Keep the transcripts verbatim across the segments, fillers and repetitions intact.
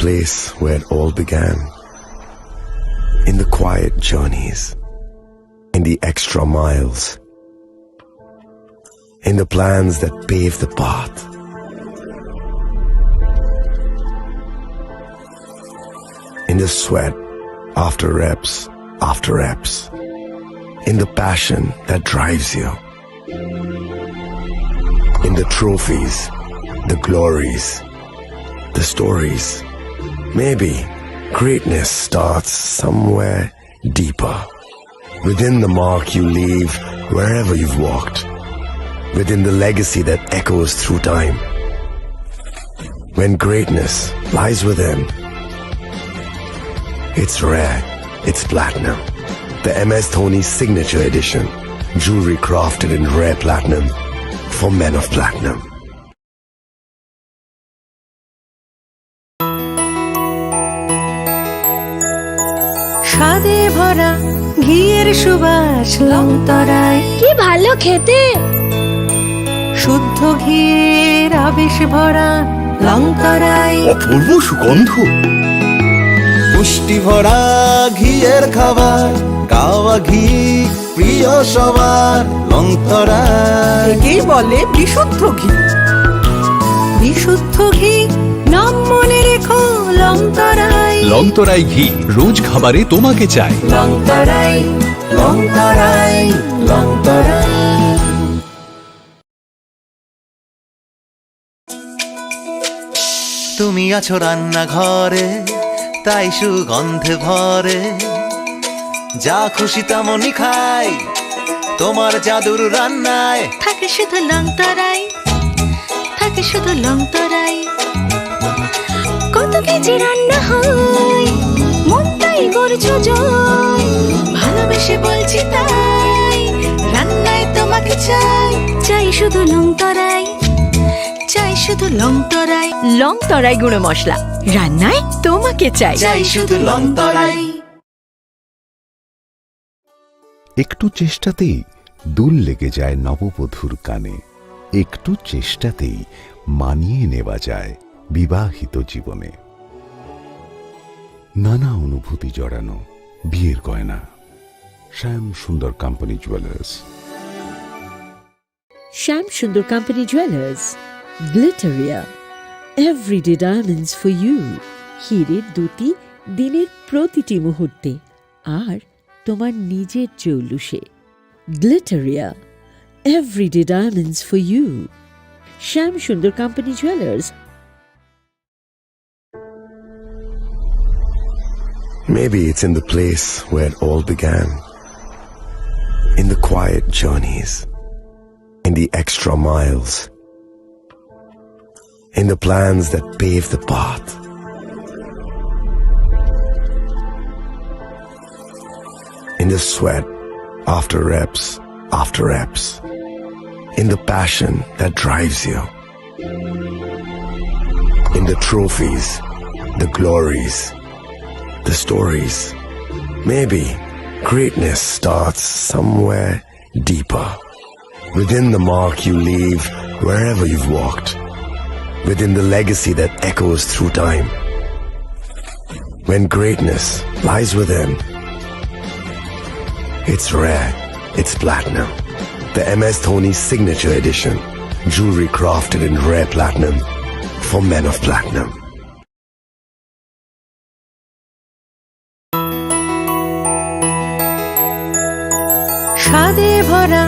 place where it all began. In the quiet journeys, in the extra miles, in the plans that pave the path, in the sweat after reps after reps, in the passion that drives you, in the trophies, the glories, the stories. Maybe greatness starts somewhere deeper. Within the mark you leave wherever you've walked. Within the legacy that echoes through time. When greatness lies within, it's rare, it's platinum. The M S Dhoni Signature Edition. Jewelry crafted in rare platinum for men of platinum. স্বাদে ভরা ঘিয়ের সুবাস লং তরাই। কি ভালো খেতে। শুদ্ধ ঘিয়ের আবেশ ভরা লং তরাই। অপূর্ব সুগন্ধ। পুষ্টি ভরা ঘিয়ের খাবার, কাওয়া ঘি প্রিয় সবার। লং তরাই। একেই বলে বিশুদ্ধ ঘি। বিশুদ্ধ ঘি, নাম মনে রেখো, লং তরাই। লং তরাই ঘি, রোজ খাবারে তোমাকে চাই। লং তরাই, লং তরাই, লং তরাই। তুমি আছো রান্নাঘরে, তাই সুগন্ধে ভরে। যা খুশি তেমনই খাই, তোমার জাদুর রান্নায়। থাকে শুধু লং তরাই, থাকে শুধু লং তরাই। কত কেজি রান্না হয়, মনটাই করছো জয়। ভালোবেসে বলছি তাই, রান্নায় তোমাকে চাই। চাই শুধু লং তরাই, চাই শুধু লং তরাই। লং তরাই গুঁড়ো মশলা, রান্নায় তোমাকে চাই। চাই শুধু লং তরাই। একটু চেষ্টাতেই দুল লেগে যায় নববধূর কানে। একটু চেষ্টাতেই মানিয়ে নেওয়া যায় বিবাহিত জীবনে। নানা অনুভূতি জড়ানো বিয়ের গয়না। শ্যাম সুন্দর company jewellers. Shyam Sundar Company Jewelers, Glitteria, everyday diamonds for you। হীরের দ্যুতি দিনের প্রতিটি মুহূর্তে, আর তোমার নিজের জৌলুসে। Glitteria, everyday diamonds for you। Shyam Sundar Company Jewelers। Maybe it's in the place where it all began. In the quiet journeys, in the extra miles, in the plans that pave the path, in the sweat after reps after reps, in the passion that drives you. In the trophies, the glories, the stories. Maybe greatness starts somewhere deeper. Within the mark you leave wherever you've walked. Within the legacy that echoes through time. When greatness lies within, it's rare, it's platinum. The M S Dhoni Signature Edition. Jewelry crafted in rare platinum for men of platinum. স্বাদে ভরা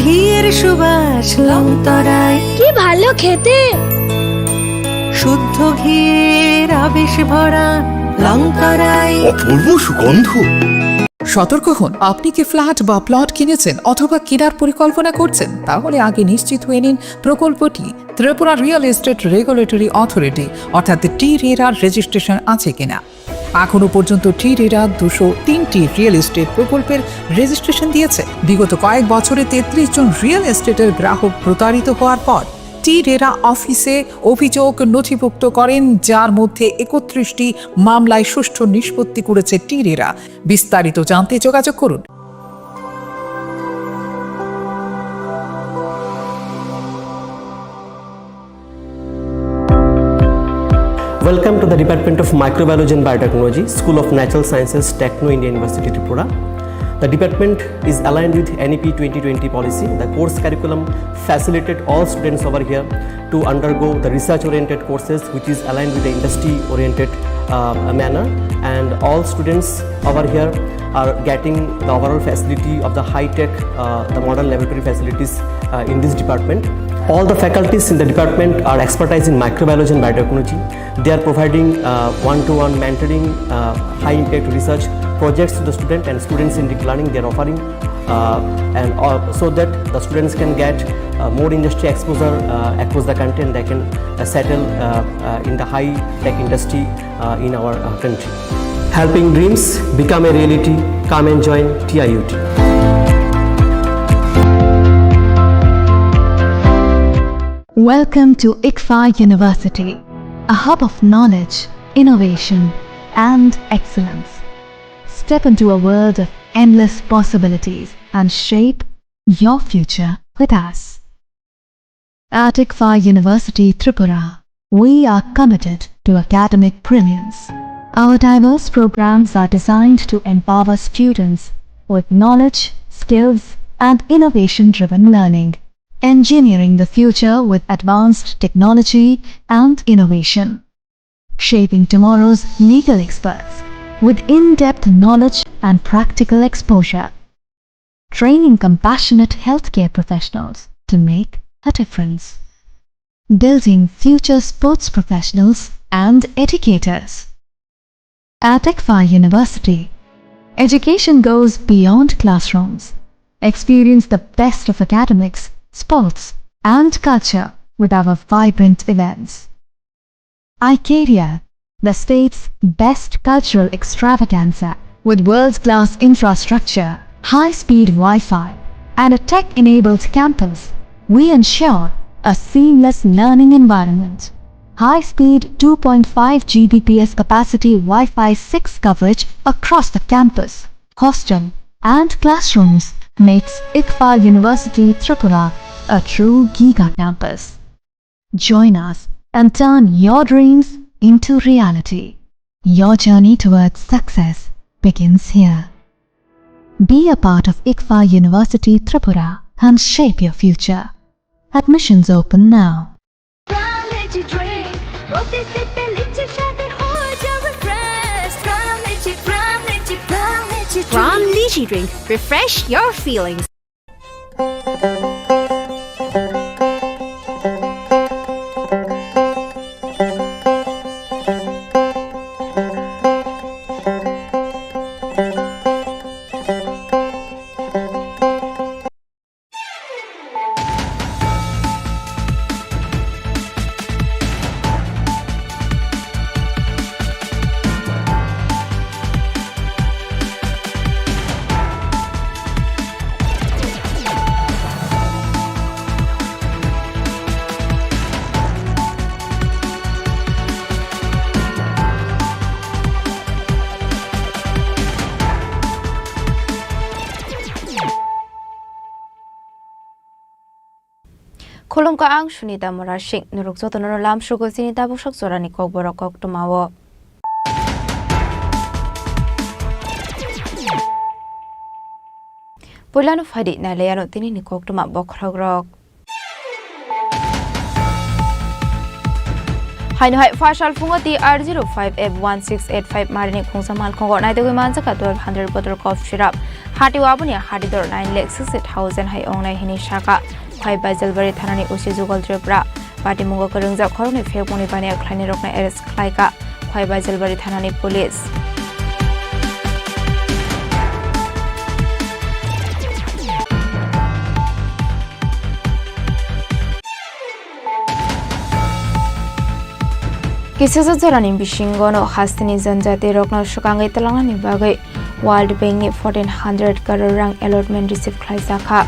ঘিয়ের সুবাস লং তরাই। কি ভালো খেতে। শুদ্ধ ঘিয়ের আবেশ ভরা লং তরাই। অপূর্ব সুগন্ধ। সতর্ক হন, আপনি কি ফ্ল্যাট বা প্লট কিনেছেন অথবা কেনার পরিকল্পনা করছেন? তাহলে আগে নিশ্চিত হয়ে নিন প্রকল্পটি Tripura real estate regulatory authority অর্থাৎ টি রেরার রেজিস্ট্রেশন আছে কিনা। এখনো পর্যন্ত টি রেরা দুশো তিনটি রিয়েল এস্টেট প্রকল্পের রেজিস্ট্রেশন দিয়েছে। বিগত কয়েক বছরে তেত্রিশ জন রিয়েল এস্টেটের গ্রাহক প্রতারিত হওয়ার পর টি রেরা অফিসে অভিযোগ নথিভুক্ত করেন, যার মধ্যে একত্রিশটি মামলায় সুষ্ঠু নিষ্পত্তি করেছে টি রেরা। বিস্তারিত জানতে যোগাযোগ করুন। Welcome to the Department of Microbiology and Biotechnology, School of Natural Sciences, Techno India University, Tripura. The department is aligned with N E P twenty twenty policy. The course curriculum facilitate all students over here to undergo the research-oriented courses, which is aligned with the industry-oriented, uh, manner. And all students over here are getting the overall facility of the high-tech, uh, the modern laboratory facilities, uh, in this department. All the faculties in the department are expertise in microbiology and biotechnology. They are providing, uh, one-to-one mentoring, uh, high-impact research projects to the student and students in deep learning. They are offering, uh, and, uh, so that the students can get, uh, more industry exposure, uh, across the country, and they can, uh, settle, uh, uh, in the high-tech industry, uh, in our, uh, country. Helping dreams become a reality. Come and join T I U T. Welcome to ICFAI University, a hub of knowledge, innovation, and excellence. Step into a world of endless possibilities and shape your future with us. At ICFAI University Tripura, we are committed to academic brilliance. Our diverse programs are designed to empower students with knowledge, skills, and innovation-driven learning, engineering the future with advanced technology and innovation, shaping tomorrow's legal experts with in-depth knowledge and practical exposure, training compassionate healthcare professionals to make a difference, building future sports professionals and educators. At ICFAI University, education goes beyond classrooms. Experience the best of academics, sports, and culture with our vibrant events. iCaria, the state's best cultural extravaganza, with world-class infrastructure, high-speed Wi-Fi, and a tech-enabled campus, we ensure a seamless learning environment. High-speed two point five G B P S capacity Wi-Fi six coverage across the campus, hostel, and classrooms makes ICFAI University Tripura a true giga campus. Join us and turn your dreams into reality. Your journey towards success begins here. Be a part of ICFAI University Tripura and shape your future. Admissions open now. From Lychee drink, রোদে সেতে লিচি স্বাদে হয়ে যাবে fresh। From Lychee, from Lychee, from Lychee drink। From Lychee drink, refresh your feelings. Khulumkha, ang Sunita Murasing. Norok jotono lamsugo chini tabuksak jorani kokborok koktwmao. Puilano phaidi nailaiano tinini koktwma bokhorokrok. Haino hai phasal phungo T R zero five F one six eight five marini khungsa malkhungo naitugwi manjakha twelve hundred bottle cough syrup. Hatio aboni hati dor nine lakh sixty thousand hai ongnai hini saka. Khwai Baijalbari thanani O C Jugal Tripura. Patimungo kwrwngjak khoroknwi phekmungni baniya khlainai rokno arrest khlaikha Khwai Baijalbari thanani police. Kisijak jorani bisingono hasteni janjati rokno swkangwi twlangnani bagwi World Bank ni fourteen hundred crore rang allotment receive khlaijakha.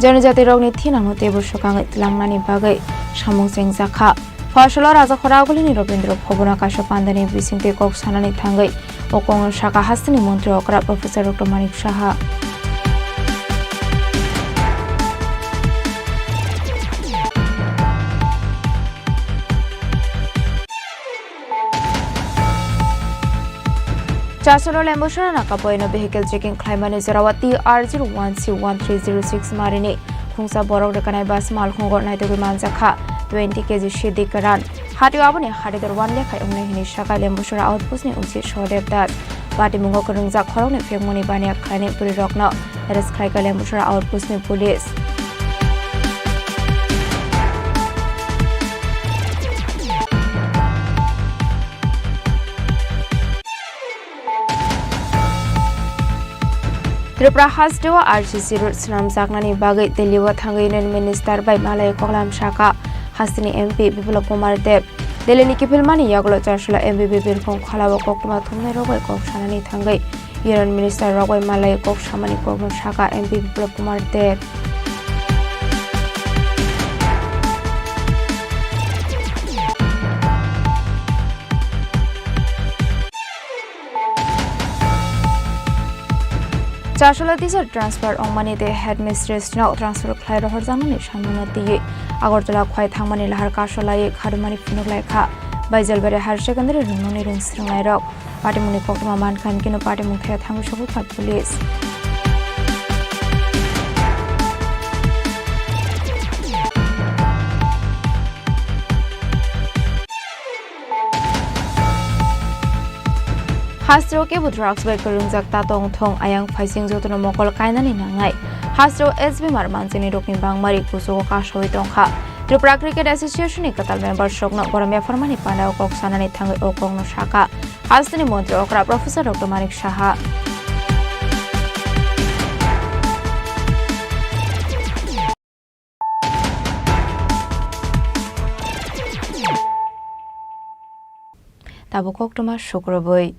Janjati rokni thinangno teibo swkangwi twlangnani bagwi samung chengjakha. Phasalo Rajakhora Agulini Robindra Bhabono kaisa pandani bisingtwi kok sanani thangwi o kokno sakha hasteni montri okra Professor Doctor Manik Saha. Chasolo Lembusura nakapoino vehicle checking khlaimani jorao T R zero one C one three zero six marini khungsa borok rwkanai bus malkhungo naitugwi manjakha twenty K G sidi kwran. Hatio aboni hatidor one lakh hai wngnai hwnwi sakha Lembusura outpost ni O C Sodev Das. Patimungo kwrwngjak khoroknwi phekmani baniya khlainai bwrwirokno arrest khlaikha Lembusura outpost ni police. Tripura hasteo R C C road swnamjaknani bagwi Delhi-o thangwi Union Minister bai malai koklam sakha hasteni M P Biplab Kumar Deb. Delhi-ni kiphilmani yagulo Chasolo M P Birbhum Khalao koktwma thumnairok bai kok sanani thangwi Union Minister rok bai malai kok samani kokno sakha M P Biplab Kumar Deb. Chasolo teacher transfer ongmani tei headmistress no transfer khlai rohorjaknani samungno twiwi Agartala khwai thangmani lahar kasolaiwi khadumani phunuk laikha Baijalbari Higher Secondary rwngnokni rwngsrwngnairok. Patimungni koktwma mankha, hwnkhe no patimung khe thangwi sogwi kha police. Hasteo kebo drugs bai kwrwngjak ta tong thung, ayang phaising jotono mokol kainani nangnai. Hasteo S B mar manjini rokni bangmari kuchugo kasawi tongkha. Tripura Cricket Association ni kwtal members rokno borom yapharmani pandao kok sanani thangwi o kokno sakha. Hasteni montri okra Professor Doctor Manik Saha. Tabuk koktwma sukrubwi.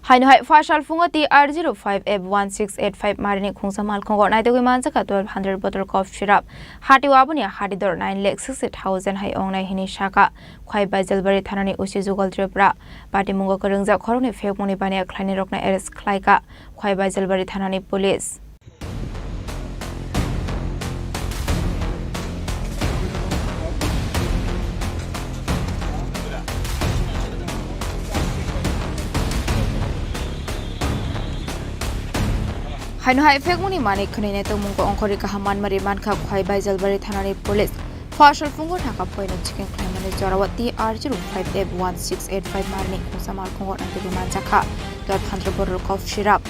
Haino hai phasal phungo T R zero five F one six eight five marini khungsa malkhungo naitugwi manjakha twelve hundred bottle cough syrup. Hatio aboni hatidor nine lakh sixty thousand hai ongnai hwnwi sakha Khwai Baijalbari thanani O C Jugal Tripura. Patimungo kwrwngjak khoroknwi phekmungni baniya khlainai rokno arrest khlaikha Khwai Baijalbari thanani police. Haino hai phekmungni manik khwnwi naitukmungo ongkhorwi kaham manmari mankha Khwai Baijalbari thanani police. Phasal phungo thangkha phoino chikeng khlaimani jorao T R zero five F one six eight five marni khungsa malkhungo naitugwi manjakha twelve hundred bottle cough syrup.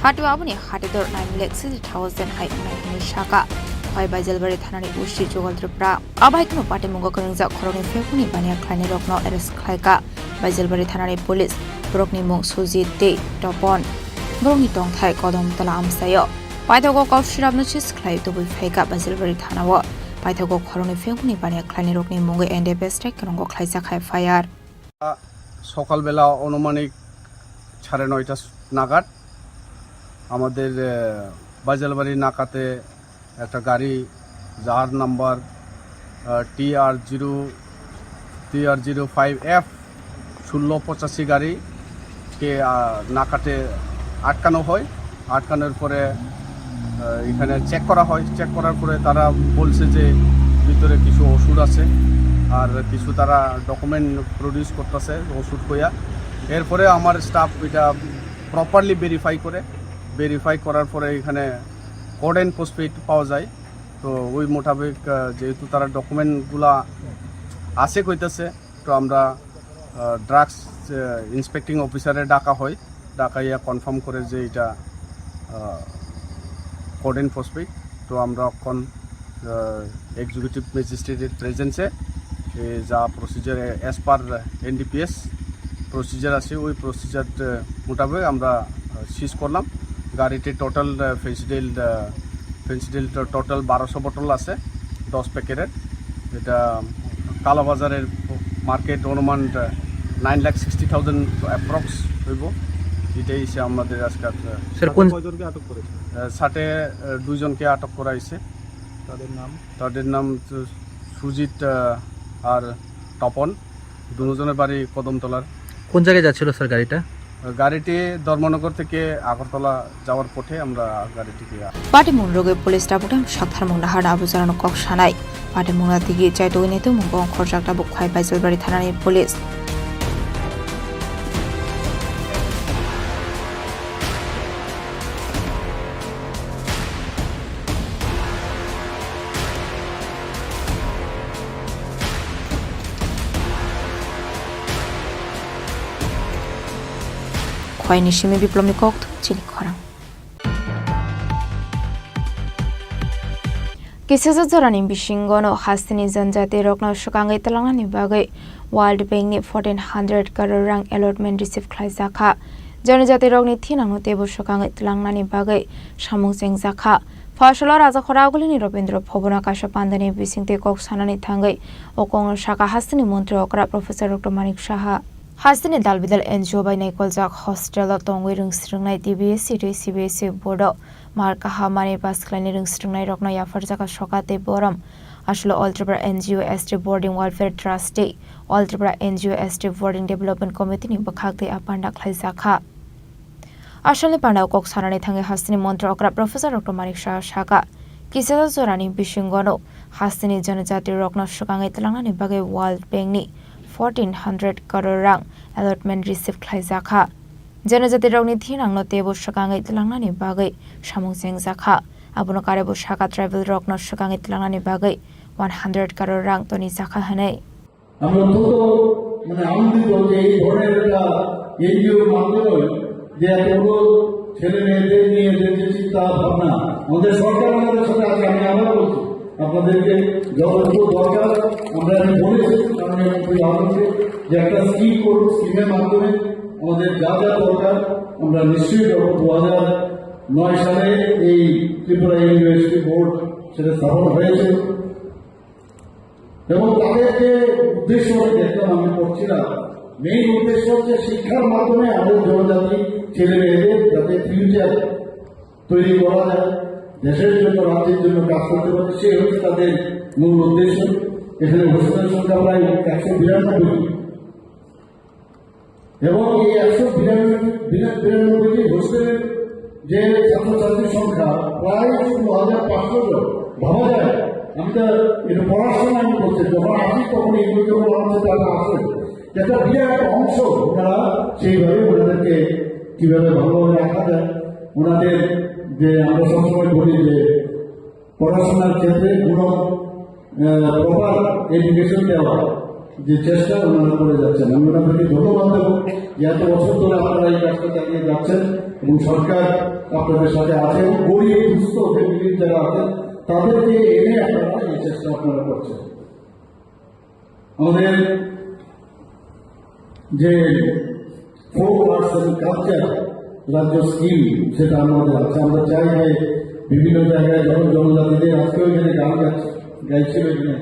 Hatio aboni hatidor nine lakh sixty thousand hai wngnai hwnwi sakha Khwai Baijalbari thanani O C Jugal Tripura. Abo hai kheno patimungo kwrwngjak khoroknwi phekmungni baniya khlainairokno arrest khlaikha Baijalbari thanani police. Borokni mung Sujit tei Topon. Borokni tongthai Kodom Tola amchaio. Paithago cough syrupno seize khlai tubui phaikha Baijalbari thanao. Paithago khoroknwi phekmungni baniya khlainairokni mungwi N D P S tei kwrwngo khlaijak F I R. সকালবেলা আনুমানিক সাড়ে নয়টা নাগাদ আমাদের, আহ, বাজালবাড়ি নাকাতে একটা গাড়ি, যার নাম্বার, আহ, T R zero, T R zero five F ষোলো পঁচাশি গাড়িকে, আহ, নাকাতে আটকানো হয়। আটকানোর পরে, আহ, এখানে চেক করা হয়। চেক করার পরে তারা বলছে যে ভিতরে কিছু ওষুধ আছে, আর কিছু তারা ডকুমেন্ট প্রডিউস করতেছে ওষুধ কইয়া। এরপরে আমার স্টাফ এটা প্রপারলি ভেরিফাই করে, ভেরিফাই করার পরে এখানে কোড অ্যান্ড ফসফেট পাওয়া যায়। তো ওই মোতাবেক, আহ, যেহেতু তারা ডকুমেন্টগুলা আছে কইতেছে, তো আমরা, আহ, ড্রাগস, আহ, ইন্সপেক্টিং অফিসারে ডাকা হয়, ডাকাইয়া কনফার্ম করে যে এটা, আহ, কোড অ্যান্ড ফসফেট। তো আমরা এখন, আহ, এক্সিকিউটিভ ম্যাজিস্ট্রেটের প্রেজেন্সে, এ, যা procedure as per NDPS procedure আছে, ওই প্রসিজার, আহ, মোতাবেক আমরা, আহ, সিজ করলাম। গাড়িতে টোটাল, আহ, ফেন্সিডিল, আহ, ফেন্সিডিল টো-, টোটাল বারোশো বোতল আছে, দশ প্যাকেটের। এটা কালোবাজারের মার্কেট অনুমান, আহ, নাইন লাখ সিক্সটি থাউজেন্ড অ্যাপ্রক্স হইব। এটাই হচ্ছে আমাদের আজকাল, আহ, স্যার, কোন কয়জনকে আটক করেছে? আহ, সাথে, আহ, দুইজনকে আটক করা হয়েছে। তাদের নাম? তাদের নাম তো সুজিত, আহ, আর তপন। দুজনের বাড়ি কদমতলার। কোন জায়গায় যাচ্ছিল স্যার গাড়িটা? গাড়িটি ধর্মনগর থেকে আগরতলা যাওয়ার পথে আমরা গাড়িটিকে Patimung rwgwi police tabuk tei sakthar mung naharna abo jorano kok sanai. Patimung na tigi chaitugwi naitukmungo ongkhorjak tabuk Khwai Baijalbari thanani police. Phaini simi Biplomni kokthum chini khorang. Kisijak jorani bisingono hasteni janjati rokno swkangwi tlangnani bagwi World Bank ni fourteen hundred crore rang allotment receive khlaijak kha. Janjati rokni thinangno teibo swkangwi tlangnani bagwi samung chengjak kha. Phola Rajakhor Agulini Robindra Bhavan o kaisa pandani bisingtwi kok sanani thangwi o kokno sakha hasteni montri okra Professor Doctor Manik Saha. Hasteni dal bidal N G O bai naikoljak hostel o tongwi rwngsrwngnai T B S E tei C B S E board o mar kaham manwi pass khlainai rwngsrwngnairokno yapharjakha soka tei borom. Aswk o All Tripura N G O S T Boarding Welfare Trust tei All Tripura N G O S T Boarding Development Committee ni bwkhak tei a panda khlaijak kha. Aswkni panda o kok sanani thangwi hasteni montri okra Professor Doctor Manik Saha sakha, kisijak jorani bisingono hasteni janjati rokno swkangwi tlangnani bagwi World Bank ni fourteen hundred crore rang allotment receive khlaijak kha. Janjati rokni thinangno teibo swkangwi tlangnani bagwi samung chengjak kha. Abono karwi bo sakha tribal rokno swkangwi tlangnani bagwi one hundred crore rang tonijak kha hwnwi. আমরা অত্যন্ত, মানে, আনন্দিত যে এই ধরনের একটা এনজিওর মাধ্যমে যে এতগুলো ছেলে মেয়েদের নিয়ে যে, যে চিন্তা ভাবনা, আমাদের সরকার আমাদের সাথে আছে। আমি আবার বলছি, আপনাদেরকে যতটুকু দরকার, আমরা আমি বলেছি মাননীয় মন্ত্রী বাবুকে যে একটা স্কিম করুন, স্কিমের মাধ্যমে আমাদের যা যা দরকার আমরা নিশ্চয়ই করবো। দু হাজার নয় সালে এই ত্রিপুরা ইউনিভার্সিটি বোর্ড সেটা স্থাপন হয়েছিল। এবং তাদের যে উদ্দেশ্য আমি দেখলাম, আমি পড়ছিলাম, মেইন উদ্দেশ্য হচ্ছে শিক্ষার মাধ্যমে আমাদের জনজাতি ছেলে মেয়েদের যাতে ফিউচার তৈরি করা যায়, দেশের জন্য, রাজ্যের জন্য কাজ করতে পারে, সেই হচ্ছে তাদের মূল উদ্দেশ্য। এখানে হোস্টেলের সংখ্যা প্রায় একশো বিরানব্বই। এবং এই একশো বিরানব্বই, বিরা-, বিরানব্বইটি হোস্টেলের যে ছাত্রছাত্রীর সংখ্যা প্রায় ষোলো হাজার পাঁচশো জন। ভাবা যায়, আমি তো এটা পড়ার সময় আমি বলছি, যখন আসি তখন এইগুলো যখন আমার সাথে আবার আসে, একটা বিরাট অংশ ওনারা সেইভাবে ওনাদেরকে কিভাবে ভালোভাবে রাখা যায়, ওনাদের যে আমরা সবসময় বলি যে পড়াশোনার ক্ষেত্রে গুণ, আহ, প্রপার এডুকেশন দেওয়া যে চেষ্টা ওনারা করে যাচ্ছেন, আমি ওনাদেরকে ধন্যবাদ দেবো যে এত বছর ধরে আপনারা এই কাজটা চালিয়ে যাচ্ছেন এবং সরকার আপনাদের সাথে আছে এবং গরিব দুস্থ ফ্যামিলির যারা আছেন তাদেরকে এনে আপনারা এই চেষ্টা আপনারা করছেন। আমাদের যে ফোক আর্টস এবং কালচার রাজ্য স্কিম, সেটা আমাদের আছে। আমরা চাই যে বিভিন্ন জায়গায় যখন জনজাতিদের, আজকেও এখানে গান গাচ্ছে, গাইছিল এখানে,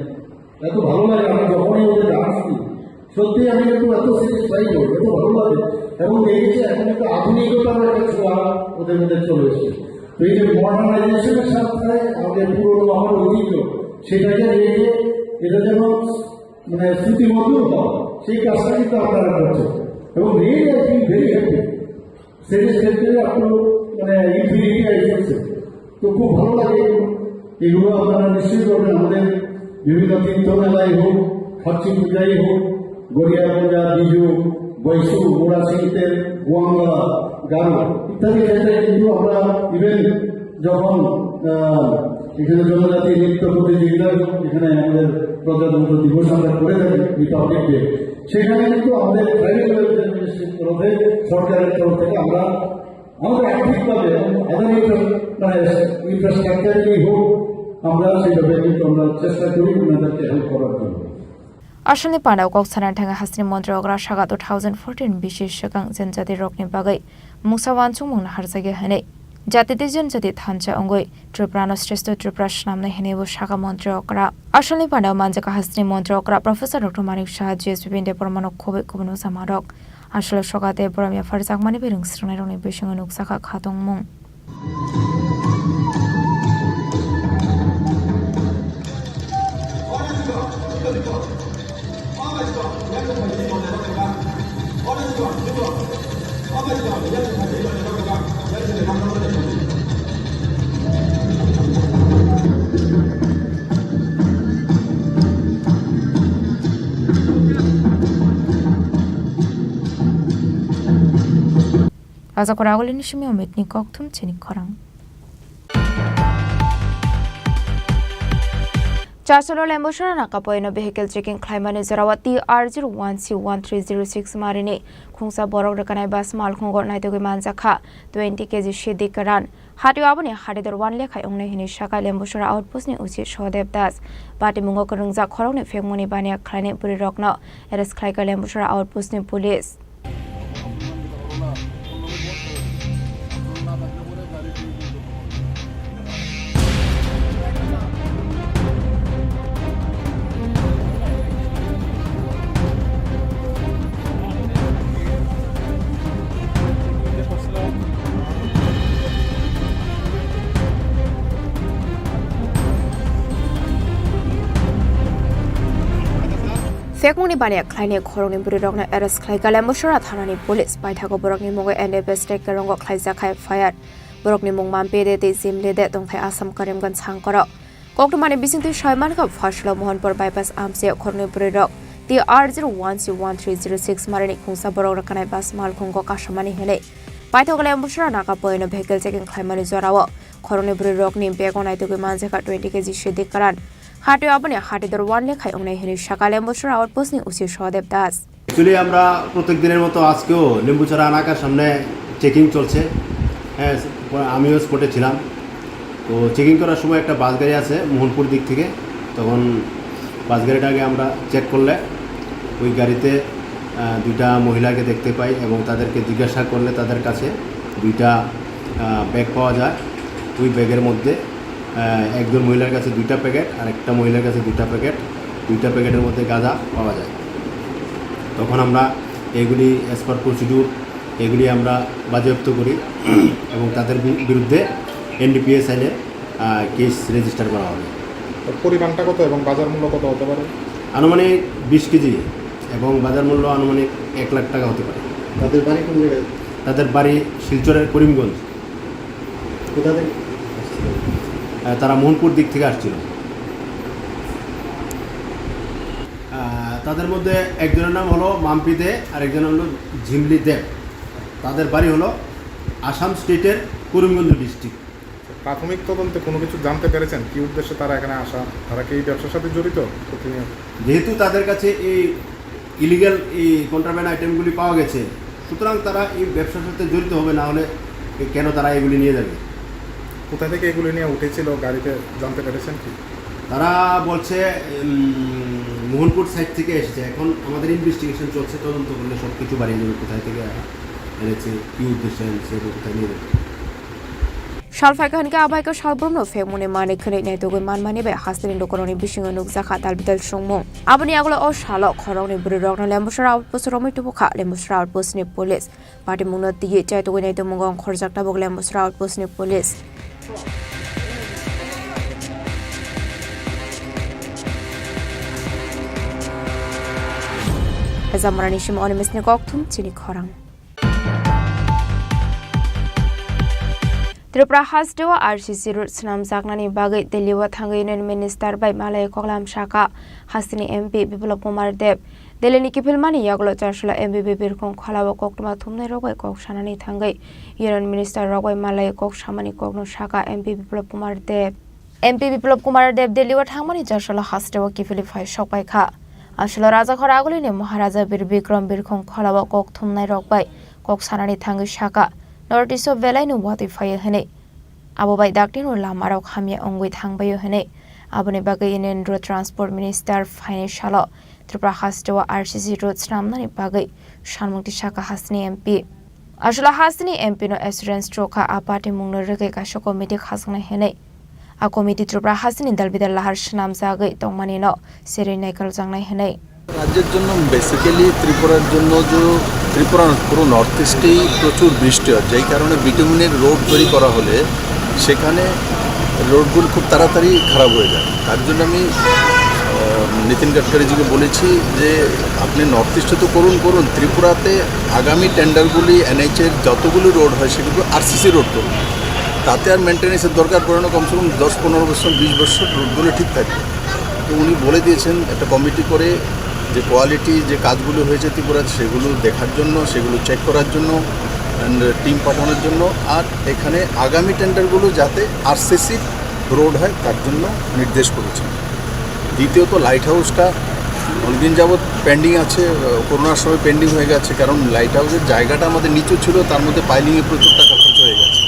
এত ভালো লাগে। আমরা যখনই ওদের গান শুনি, সত্যি আমি একটু এত স্যাটিসফাই হই, এত ভালো লাগে। এবং দেখেছি এখন একটা আধুনিকতার একটা ছোঁয়া ওদের মধ্যে চলে এসেছে। তো এই যে মডার্নাইজেশনের সাথে আমাদের পুরনো আমার ঐতিহ্য, সেটাকে রেখে এটা যেন মানে শ্রুতিমধুর হয়, সেই কাজটা কিন্তু আপনারা করছেন। এবং really I feel very happy. সেটা সেটা একটু মানে ইনফিনিটি আই ফেলছে। তো খুব ভালো লাগে এগুলো। এগুলো আপনারা নিশ্চয়ই করবেন। আমাদের বিভিন্ন তীর্থ মেলাই হোক, খাচ্ছি পূজাই হোক, গড়িয়া পূজা, বিজু, বৈশু, মোরা শীতের, গোয়াঙ্গা, গারো ইত্যাদি ক্ষেত্রে কিন্তু আমরা ইভেন যখন, আহ, এখানে জনজাতি নৃত্য প্রতিযোগিতা, এখানে আমাদের প্রজাতন্ত্র দিবস আমরা করে থাকি, রিপাবলিক ডে, সেখানে কিন্তু আমাদের ট্রাইবাল ওয়েলফেয়ার মিনিস্ট্রির তরফে, সরকারের তরফ থেকে আমরা আমাদের আর্থিকভাবে এবং আদার ইনফ্রা-, মানে, ইনফ্রাস্ট্রাকচারই হোক, আমরা সেইভাবে কিন্তু আমরা চেষ্টা করি ওনাদেরকে হেল্প করার জন্য। Aswkni panda o kok sanani thangwi hasteni montri okra sakha two thousand fourteen bisi swkang janjati rokni bagwi mungsa uansukmung naharjakya hwnwi jati tei janjati thansa wngwi Tripura no Shrestho Tripura swnamnai hwnwi bo sakha montri okra. Aswkni panda o manjakha hasteni montri okra Professor Doctor Manik Saha, G S B B ni Debbarma no khobwi kubun uansukma rok. Aswk o sakha tei borom yapharjakmani bai rwngsrwngnairokni bisingo nukjakha khatungmung. Rajakhor Agulini simi Omitni kokthum chini khorang. Chasolo Lembusra nakapoino vehicle checking khlaimani jorao T R zero one C one three zero six marini khungsa borok rwkanai bus malkhungo naitugwi manjakha twenty K G sidi kwran. Hatio aboni hatidor one lekhai wngnai hwnwi sakha Lembusra outpost ni O C Sodev Das. Patimungo kwrwngjak khoroknwi phekmungni baniya khlainai bwrwirokno arrest khlaikha Lembusra outpost ni police. Phekmungni baniya khlainai khoroknwi bwrwirokno arrest khlaikha Lembusra thanani police. Paithago borokni mungwi N D P S tei kwrwngo khlaijak F I R. Borokni mung Mampide tei Jimlide tongthai Assam Karimganj sangkoro. Koktwmani bisingtwi soi mankha, Phasalo Mohanpur bypass amchio khoroknwi bwrwirok T R zero one C one three zero six marini khungsa borok rwkanai bus malkhungo kasamani hwnwi paithakgwi Lembusra nakapoino vehicle checking khlaimani jorao khoroknwi bwrwirokni bego naitugwi manjakha twenty K G sidi kwran. Hatio aboni hatidor one lekhai wngnai hwnwi sakha Lembusra outpost ni O C Sodev Das. Actually, আমরা প্রত্যেক দিনের মতো আজকেও লেম্বুছড়া এলাকার সামনে চেকিং চলছে। হ্যাঁ, আমিও স্পটে ছিলাম। তো চেকিং করার সময় একটা বাস গাড়ি আছে মোহনপুর দিক থেকে, তখন বাস গাড়িটাকে আমরা চেক করলে ওই গাড়িতে, আহ, দুইটা মহিলাকে দেখতে পাই এবং তাদেরকে জিজ্ঞাসা করলে তাদের কাছে দুইটা, আহ, ব্যাগ পাওয়া যায়। ওই ব্যাগের মধ্যে আহ, একজন মহিলার কাছে দুইটা প্যাকেট আর একটা মহিলার কাছে দুইটা প্যাকেট, দুইটা প্যাকেটের মধ্যে গাঁজা পাওয়া যায়। তখন আমরা এগুলি as per procedure এগুলি আমরা বাজেয়াপ্ত করি এবং তাদের বি-, বিরুদ্ধে এন ডি পি এস আইনে, আহ, কেস রেজিস্টার করা হবে। তো পরিমাণটা কত এবং বাজার মূল্য কত হতে পারে? আনুমানিক বিশ কেজি এবং বাজার মূল্য আনুমানিক এক লাখ টাকা হতে পারে। তাদের বাড়ি কোন জায়গায়? তাদের বাড়ি শিলচরের করিমগঞ্জ। কোথা থেকে আসছিল? আহ, তারা মোহনপুর দিক থেকে আসছিল। আহ, তাদের মধ্যে একজনের নাম হলো মাম্পি দে, আর একজন হলো ঝিমলি দেব। তাদের বাড়ি হলো আসাম স্টেটের করিমগঞ্জ ডিস্ট্রিক্ট। প্রাথমিক তদন্তে কোনো কিছু জানতে পেরেছেন কি উদ্দেশ্যে তারা এখানে আসা? তারা কি এই ব্যবসার সাথে জড়িত প্রতিনিয়ত? যেহেতু তাদের কাছে এই ইলিগ্যাল এই কন্ট্রাব্যান্ড আইটেমগুলি পাওয়া গেছে, সুতরাং তারা এই ব্যবসার সাথে জড়িত হবে, না হলে এ কেন তারা এগুলি নিয়ে যাবে? কোথা থেকে এগুলি নিয়ে উঠেছিল গাড়িতে, জানতে পেরেছেন কি? তারা বলছে, উম, মোহনপুর সাইড থেকে এসেছে। এখন আমাদের ইনভেস্টিগেশন চলছে, তদন্ত করলে সব কিছু বাড়িয়ে যাবে, কোথায় থেকে এনেছে, কী উদ্দেশ্যে এনেছে এবং কোথায় নিয়ে যাবে। Sal phaikha hinkhe abaikhe salbrumno phekmungni manwi khwnwi naitugwi manmani bai hasteni lukurokni bisingo nukjakha dalbidal chwngmung. Aboni yagulo o salo khoroknwi bwrwirokno Lembusra outpost romwi tubukha Lembusra outpostni police. Patimungno twiwi chaitugwi naitugmungo ongkhorjak tabuk Lembusra outpostni police. Hezamorani simi Animisni kokthum chini khorang. Tripura hasteo R C C road swnamjaknani bagwi Delhi-o thangwi Union Minister bai malai koklam sakha hasteni M P Biplab Kumar Deb. Delhi-ni kiphilmani yagulo Chasolo M P Birkhong Kholao koktwma thumnairok bai kok sanani thangwi Union Minister rok bai malai kok samani kokno sakha M P Biplab Kumar Deb. M P Biplab Kumar Deb Delhi-o thangmani Chasolo hasteo kiphilwi phai sok pai kha. Aswlo Rajakhor agulini Maharaja Bir Bikram Birkhong Kholao kok thumnairok bai kok sanani thangwi sakha, North East-o belaino watwi phaio hwnwi. Abo bai daktino lamarok hamya wngwi thangbaio hwnwi. Aboni bagwi Union Road Transport Minister phainai salo Tripura hasteo R C C road swnamnani bagwi sanmung tisakha hasteni M P. Aswlo hasteni M P no assurance rwkha a party mungno rwgwi kaisa committee khasoknai hwnwi. A committee Tripura hasteni dalbidal lahar swnamjagwi tongmanino serwi naikoljaknai hwnwi. রাজ্যের জন্য, বেসিক্যালি ত্রিপুরার জন্য যে ত্রিপুরা না, পুরো নর্থ ইস্টেই প্রচুর বৃষ্টি হয়, যেই কারণে বিটুমিনের রোড তৈরি করা হলে সেখানে রোডগুলো খুব তাড়াতাড়ি খারাপ হয়ে যায়। তার জন্য আমি, আহ, নীতিন গাডকারিজিকে বলেছি যে আপনি নর্থ ইস্টে তো করুন, করুন, ত্রিপুরাতে আগামী টেন্ডারগুলি এনএইচের যতগুলো রোড হয় সেগুলো আরসিসি রোড করুন, তাতে আর মেনটেন্যান্সের দরকার পড়ে না, কমসে কম দশ পনেরো বছর, বিশ বছর রোডগুলো ঠিক থাকবে। তো উনি বলে দিয়েছেন একটা কমিটি করে যে কোয়ালিটি যে কাজগুলো হয়েছে ত্রিপুরাতে সেগুলো দেখার জন্য, সেগুলো চেক করার জন্য অ্যান্ড টিম পাঠানোর জন্য, আর এখানে আগামী টেন্ডারগুলো যাতে আরসিসি রোড হয় তার জন্য নির্দেশ করেছেন। দ্বিতীয়ত, লাইট হাউসটা অনেকদিন যাবৎ পেন্ডিং আছে। আহ, করোনার সময় পেন্ডিং হয়ে গেছে, কারণ লাইট হাউসের জায়গাটা আমাদের নিচু ছিল, তার মধ্যে পাইলিংয়ে প্রচুর টাকা খরচ হয়ে গেছে।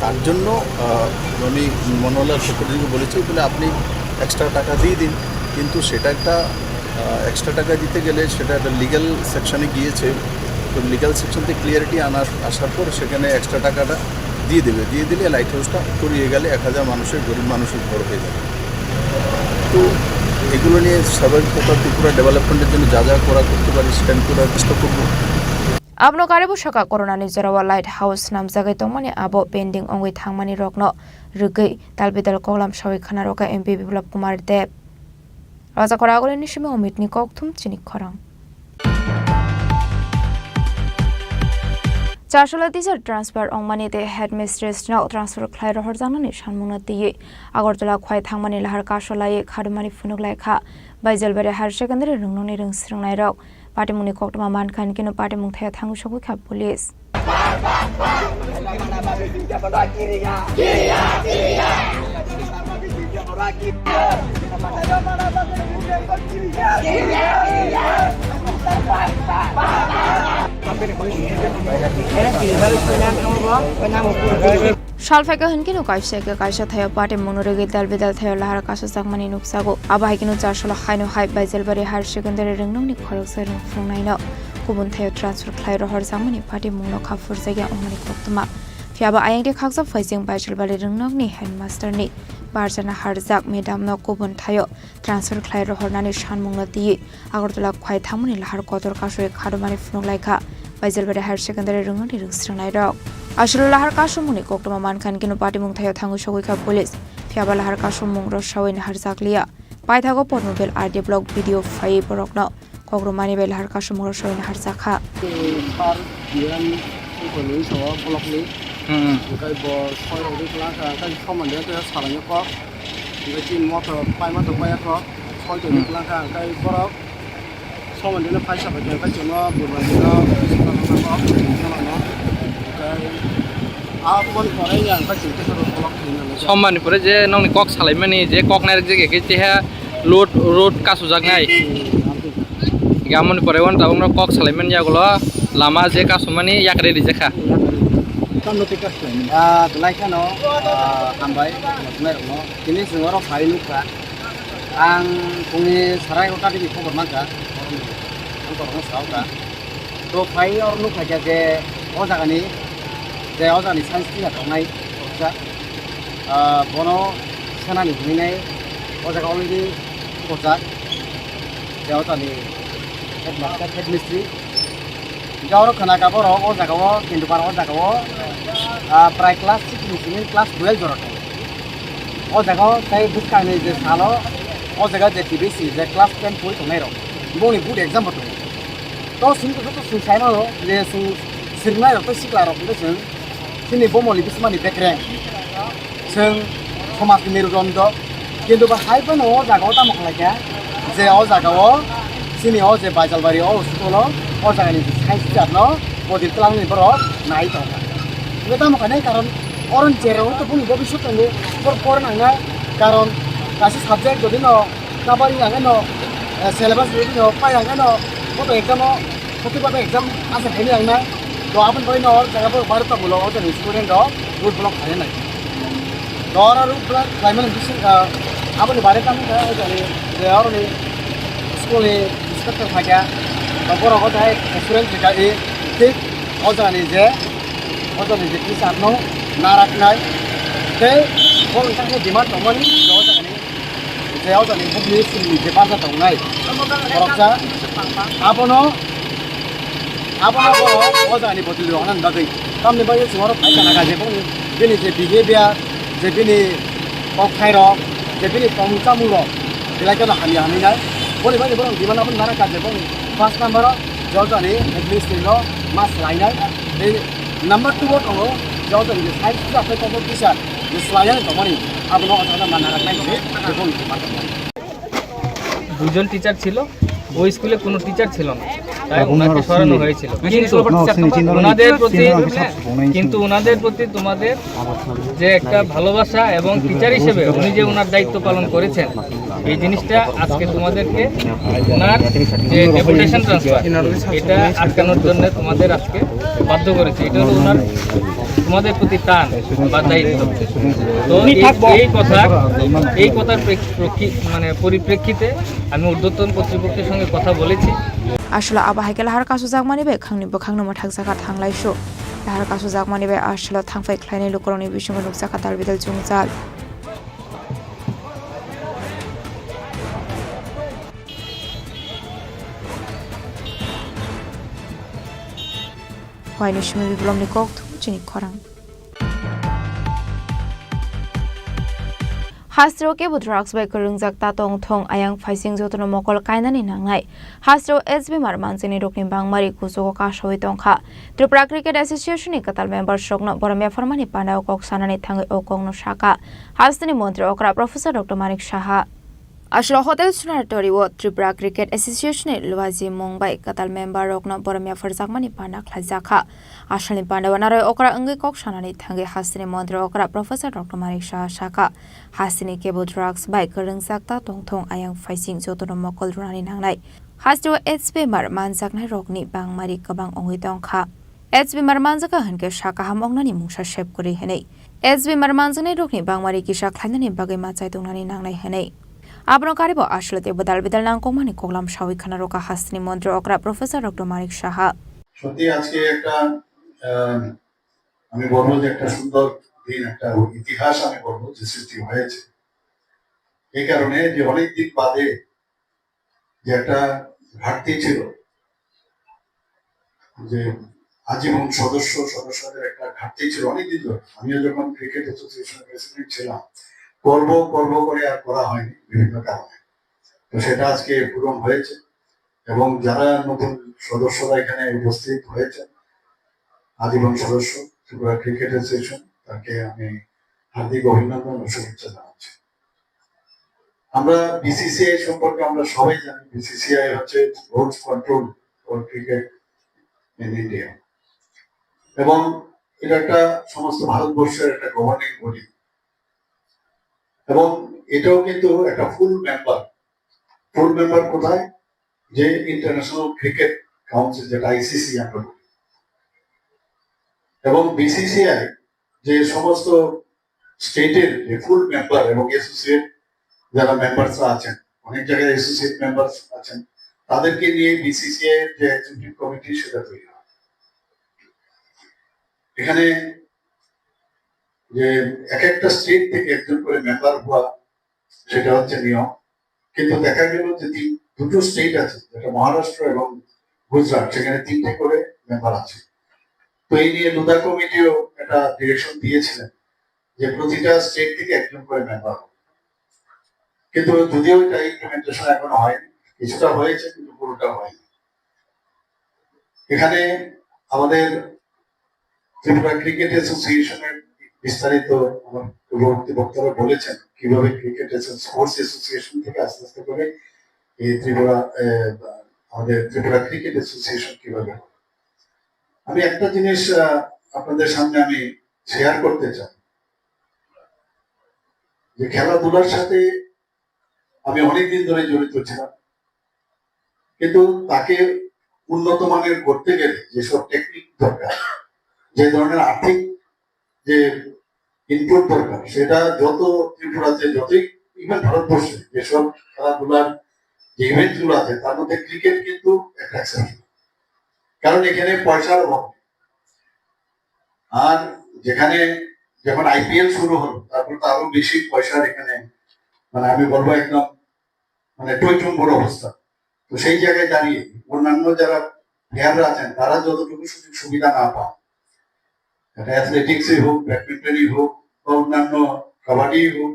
তার জন্য, আহ, আমি মনোহরলাল চক্রবর্তীকে বলেছি, বলে, "আপনি এক্সট্রা টাকা দিয়ে দিন।" কিন্তু সেটা একটা, আহ, এক্সট্রা টাকা দিতে গেলে সেটা একটা লিগ্যাল সেকশনে গিয়েছে। তো লিগ্যাল সেকশন থেকে ক্লিয়ারিটি আনার, আসার পর সেখানে এক্সট্রা টাকাটা দিয়ে দেবে। দিয়ে দিলে লাইট হাউসটা করিয়ে গেলে এক হাজার মানুষের, গরিব মানুষের ঘর হয়ে যাবে। তো এগুলো নিয়ে স্বাভাবিক কথা, ত্রিপুরা ডেভেলপমেন্টের জন্য যা যা করা করতে পারি, সেটা আমি করার চেষ্টা করবো। Abono karibu saka, corona ni jorao light house namjagwi tongmani abo pending wngwi thangmani rokno rwgwi talbidal koklam sawi khna rwkha M P Biplab Kumar Deb. Rajakora Agulini simi Omit ni kokthum chini khorang. Chasola teacher transfer wngmani tei headmistress no transfer khlai rohorjaknani sanmungno twiwi Agartala khwai thangmani lahar kasolaiwi khadumani phunuk lai kha Baijalbari Higher Secondary rwngnokni rwngsrwngnairok. Patimungni koktwma mankha, hinkhe no patimung thaio thangwi sogwi kha police. Salphaikha hinkhe no kaisa khe kaisa thaio patimungno rwgwi dalbidal thaio lahar kasojakmani nukjago. Abo hai kheno Chasola haino hai Baijalbari Higher Secondary rwngnokni khoroksa rwngphurungnaino kubun thaio transfer khlai rohorjakmani patimungno kha phurjakya wngmani koktwma. Phiyaba ayang de khaksa phaising Baijalbari rwngnokni headmasterni barjana harjak madamno kubun thaio transfer khlai rohornani sanmungno twiwi Agartala khwai thangmani lahar kotor kasoi khadumani phunuk lai kha Baijalbari Higher Secondary rwngnokni rwngsrwngnairok. Aswk lahar kasomungni koktwma mankha, hinkhe no patimung thaio thangwi sogwi kha police. Phiyaba lahar kasomung rwsawi naharjakliya. Paithago Pormobel R D block B D O phaiwi borokno kokrwmani bai lahar kasomung rwsawi naharjakha. Sir Biran Tongkoni sawa block ni. Hmm. Hwnkhe bo soi rok wngkha, hwnkhe somani tei salai kok. Hwnkhe chini motor paima tong paiyakho. Soi tong wngkha, hwnkhe borok somani no paisa bai khe, hwnkhe chwngno burma chwngno. Hwnkhe aboni pore ya, hwnkhe chwng tei borok block khaina. Somani pore je nokni kok salaimani, je kok nairok je khe cheha load, road kasujaknai. Hmm. Gamoni pore wan tabuk no kok salaimani yagulo lama je kasumani yakre rijak kha. Tamno tei kasumani. Ah, belai kheno, ah, hambai, mosmai rokno. Tini chwng oro phai nukha. Ang phungni sarai kota tini khobor mankha. Ang korokno saokha. To phai oro nukha khe je o jagani, je o jagani science teacher tongnai, ah, bono senani hinwi nai o jaga already gojak, je o jagani headmaster, headmistress. Hingke oro khwna kha borok o jaga o, Kendupara o jaga o, ah, prai class six ni simi class twelve jora tongo. O jaga o tei bwskangni je salo, o jaga je T B C je class ten pori tongnai rok, bongni board exam bo tongo. To chwng to, to chwng sai mano je chwng swrwngnairok tei siklarok hwnkhe chwng chini bomoni bismani bekreng, chwng somajni merudondo, kintu bo hai phano o jaga o tamo khlai kha je o jaga o chini o je Baijalbari o school o, o jagani je science teacher no bodil twlangni borok nai tongkha. Hwnkhe tamo khainai karon oro ni cherao to boni bobiswt tongo, por, por nangnai karon kaisa subject jodi no Kabari ang eno, eh, syllabus review no pai ang eno, boto exam o, koti boto exam asa khaini ang na, to aboni bagwi no, jaga bo baro ta bulo, o jani student rok, road block khainai. To oro road block khlaimani bising, eh, aboni bare tamo kha, o jani, je oro ni school ni inspector phaikha, to borok o jai student rika i, thik, o jani je, o jani je teacher no naraknai, tei borok sakno demand tongmani, o jani, je o jani bukni sini je barja tongnai, boroksa abono, abono borok o jani bodol rok nang bagwi. Tamni bagwi chwng oro phai kana kha je bini, bini je behavior, je bini kok thairok, je bini tongmung chamungrok, belai kheno hamya hamya nai. Boni bagwi borok demand abono nana kha je boni first number o je o jani administration no ma swlainai. Tei number two o tongo je o jani je science teacher, teacher je swlainani tongmani abono o jaga ma nana khlai je boni demand tongmani. দুজন টিচার ছিল, ওই স্কুলে কোনো টিচার ছিল না। তাই ওনাকে সরানো হয়েছিল। কিন্তু ওনাদের প্রতি, কিন্তু ওনাদের প্রতি তোমাদের যে একটা ভালোবাসা এবং টিচার হিসেবে উনি যে ওনার দায়িত্ব পালন করেছেন, এই জিনিসটা আজকে তোমাদেরকে ওনার যে ডেপুটেশন ট্রান্সফার, এটা আটকানোর জন্য তোমাদের আজকে বাধ্য করেছে। এটা হলো ওনার, তোমাদের প্রতি টান বা দায়িত্ব। তো এই, এই কথার, এই কথার প্রেক্ষ-, প্রেক্ষি-, মানে পরিপ্রেক্ষিতে আমি ঊর্ধ্বতন কর্তৃপক্ষের সঙ্গে কথা বলেছি। Aswla abo hai khe lahar kasujakmani bai khangni bwkhakno mwthakjak kha thanglaisu. Lahar kasujakmani bai aswla thangphai khlainai lukurokni bisingo nukjak kha dalbidal chungjal. Waini simi biplomni kok thung chini khorang. Hasteo kebo drugs bai kwrwngjak ta tong thung ayang phaising jotono mokol kainani nangnai. Hasteo H B mar manjini rokni bangmari kuchugo kasawi tongkha. Tripura Cricket Association ni kwtal members rokno borom yapharmani pandao kok sanani thangwi o kokno sakha hasteni montri okra Professor Doctor Manik Saha. Aswla Hotel Sunartori o Tripura Cricket Association ni Luaji mung bai kwtal member rokno borom yapharjakmani panda khlaijakha. Asalni panda o naroi okra wngwi kok sanani thangwi hasteni montri okra Professor Doctor Manik Saha sakha, hasteni kebo drugs bai kwrwngjak ta tongthung ayang phaising jotono mokol rwnani nangnai. Hasteo H B mar manjaknai rokni bangmari kwbang wngwi tongkha. H B mar manjakha hwnkhe sa kaham wngnani mungsa sep kwrwi hwnwi. H B mar manjaknai rokni bangmari kisa khlainani bagwi ma chaitongnani nangnai hwnwi. Abono karibo aswla tei bwdal bidal nangkukmani koklam sawi khna rwkha hasteni montri okra Professor Doctor Manik Saha. সত্যি আজকে একটা, আহ, আমি বলবো যে একটা সুন্দর দিন, একটা ইতিহাস আমি বলবো যে সৃষ্টি হয়েছে। এই কারণে যে অনেক দিন বাদে যে একটা ঘাটতি ছিল, যে আজীবন সদস্য সদস্যদের একটা ঘাটতি ছিল অনেকদিন ধরে। আমিও যখন ক্রিকেট অ্যাসোসিয়েশন প্রেসিডেন্ট ছিলাম, করব করব করে আর করা হয়নি বিভিন্ন কারণে। তো সেটা আজকে পূরণ হয়েছে এবং যারা নতুন সদস্যরা এখানে উপস্থিত হয়েছেন, আজীবন সদস্য ত্রিপুরা ক্রিকেট অ্যাসোসিয়েশন, তাকে আমি হার্দিক অভিনন্দন ও শুভেচ্ছা জানাচ্ছি। আমরা বিসিসিআই সম্পর্কে আমরা সবাই জানি, বিসিসিআই হচ্ছে rules control for cricket in India, এবং এটা একটা সমস্ত ভারতবর্ষের একটা গভর্নিং বডি, এবং এটাও কিন্তু একটা ফুল মেম্বার। ফুল মেম্বার কোথায়? যে ইন্টারন্যাশনাল ক্রিকেট কাউন্সিল, যেটা আইসিসি আমরা বলি, এবং বিসিসিআই যে সমস্ত স্টেটের যে ফুল মেম্বার এবং অ্যাসোসিয়েট যারা মেম্বারস আছেন, অনেক জায়গায় অ্যাসোসিয়েট মেম্বারস আছেন, তাদেরকে নিয়ে বিসিসিআই যে এক্সিকিউটিভ কমিটি সেটা তৈরি হয়। এখানে যে এক একটা স্টেট থেকে একজন করে মেম্বার হওয়া, সেটা হচ্ছে নিয়ম। কিন্তু দেখা গেল যে তিন, দুটো স্টেট আছে, যেটা মহারাষ্ট্র এবং গুজরাট, সেখানে তিনটে করে মেম্বার আছে। তো এই নিয়ে লুদা কমিটিও একটা ডিরেকশন দিয়েছিলেন যে প্রতিটা স্টেট থেকে একজন করে মেম্বার হবে। কিন্তু যদিও এটা ইমপ্লিমেন্টেশন এখনো হয়নি, কিছুটা হয়েছে কিন্তু পুরোটা হয়নি। এখানে আমাদের ত্রিপুরা ক্রিকেট অ্যাসোসিয়েশনের বিস্তারিত আমার পূর্ববর্তী বক্তারা বলেছেন, কিভাবে ক্রিকেট অ্যাসো-, স্পোর্টস অ্যাসোসিয়েশন থেকে আস্তে আস্তে করে এই ত্রিপুরা, আহ, আমাদের ত্রিপুরা ক্রিকেট অ্যাসোসিয়েশন কিভাবে হলো। আমি একটা জিনিস, আহ, আপনাদের সামনে আমি শেয়ার করতে চাই যে খেলাধুলার সাথে আমি অনেকদিন ধরে জড়িত ছিলাম, কিন্তু তাকে উন্নত মানের করতে গেলে যেসব টেকনিক দরকার, যে ধরনের আর্থিক যে ইনপুট দরকার, সেটা যত ত্রিপুরাতে, যতই, ইভেন ভারতবর্ষে যেসব খেলাধুলার যে ইভেন্ট গুলো আছে, তার মধ্যে ক্রিকেট কিন্তু একটা এক্সেপশন, কারণ এখানে পয়সার অভাব নেই। আর যেখানে যখন আইপিএল শুরু হলো, তারপর তো আরো বেশি পয়সার এখানে, মানে, আমি বলবো একদম, মানে, টইটুম্বুর অবস্থা। তো সেই জায়গায় দাঁড়িয়ে অন্যান্য যারা প্লেয়াররা আছেন, তারা যতটুকু সুযোগ সুবিধা না পান, এটা অ্যাথলেটিক্সই হোক, ব্যাডমিন্টনই হোক, বা অন্যান্য কাবাডিই হোক,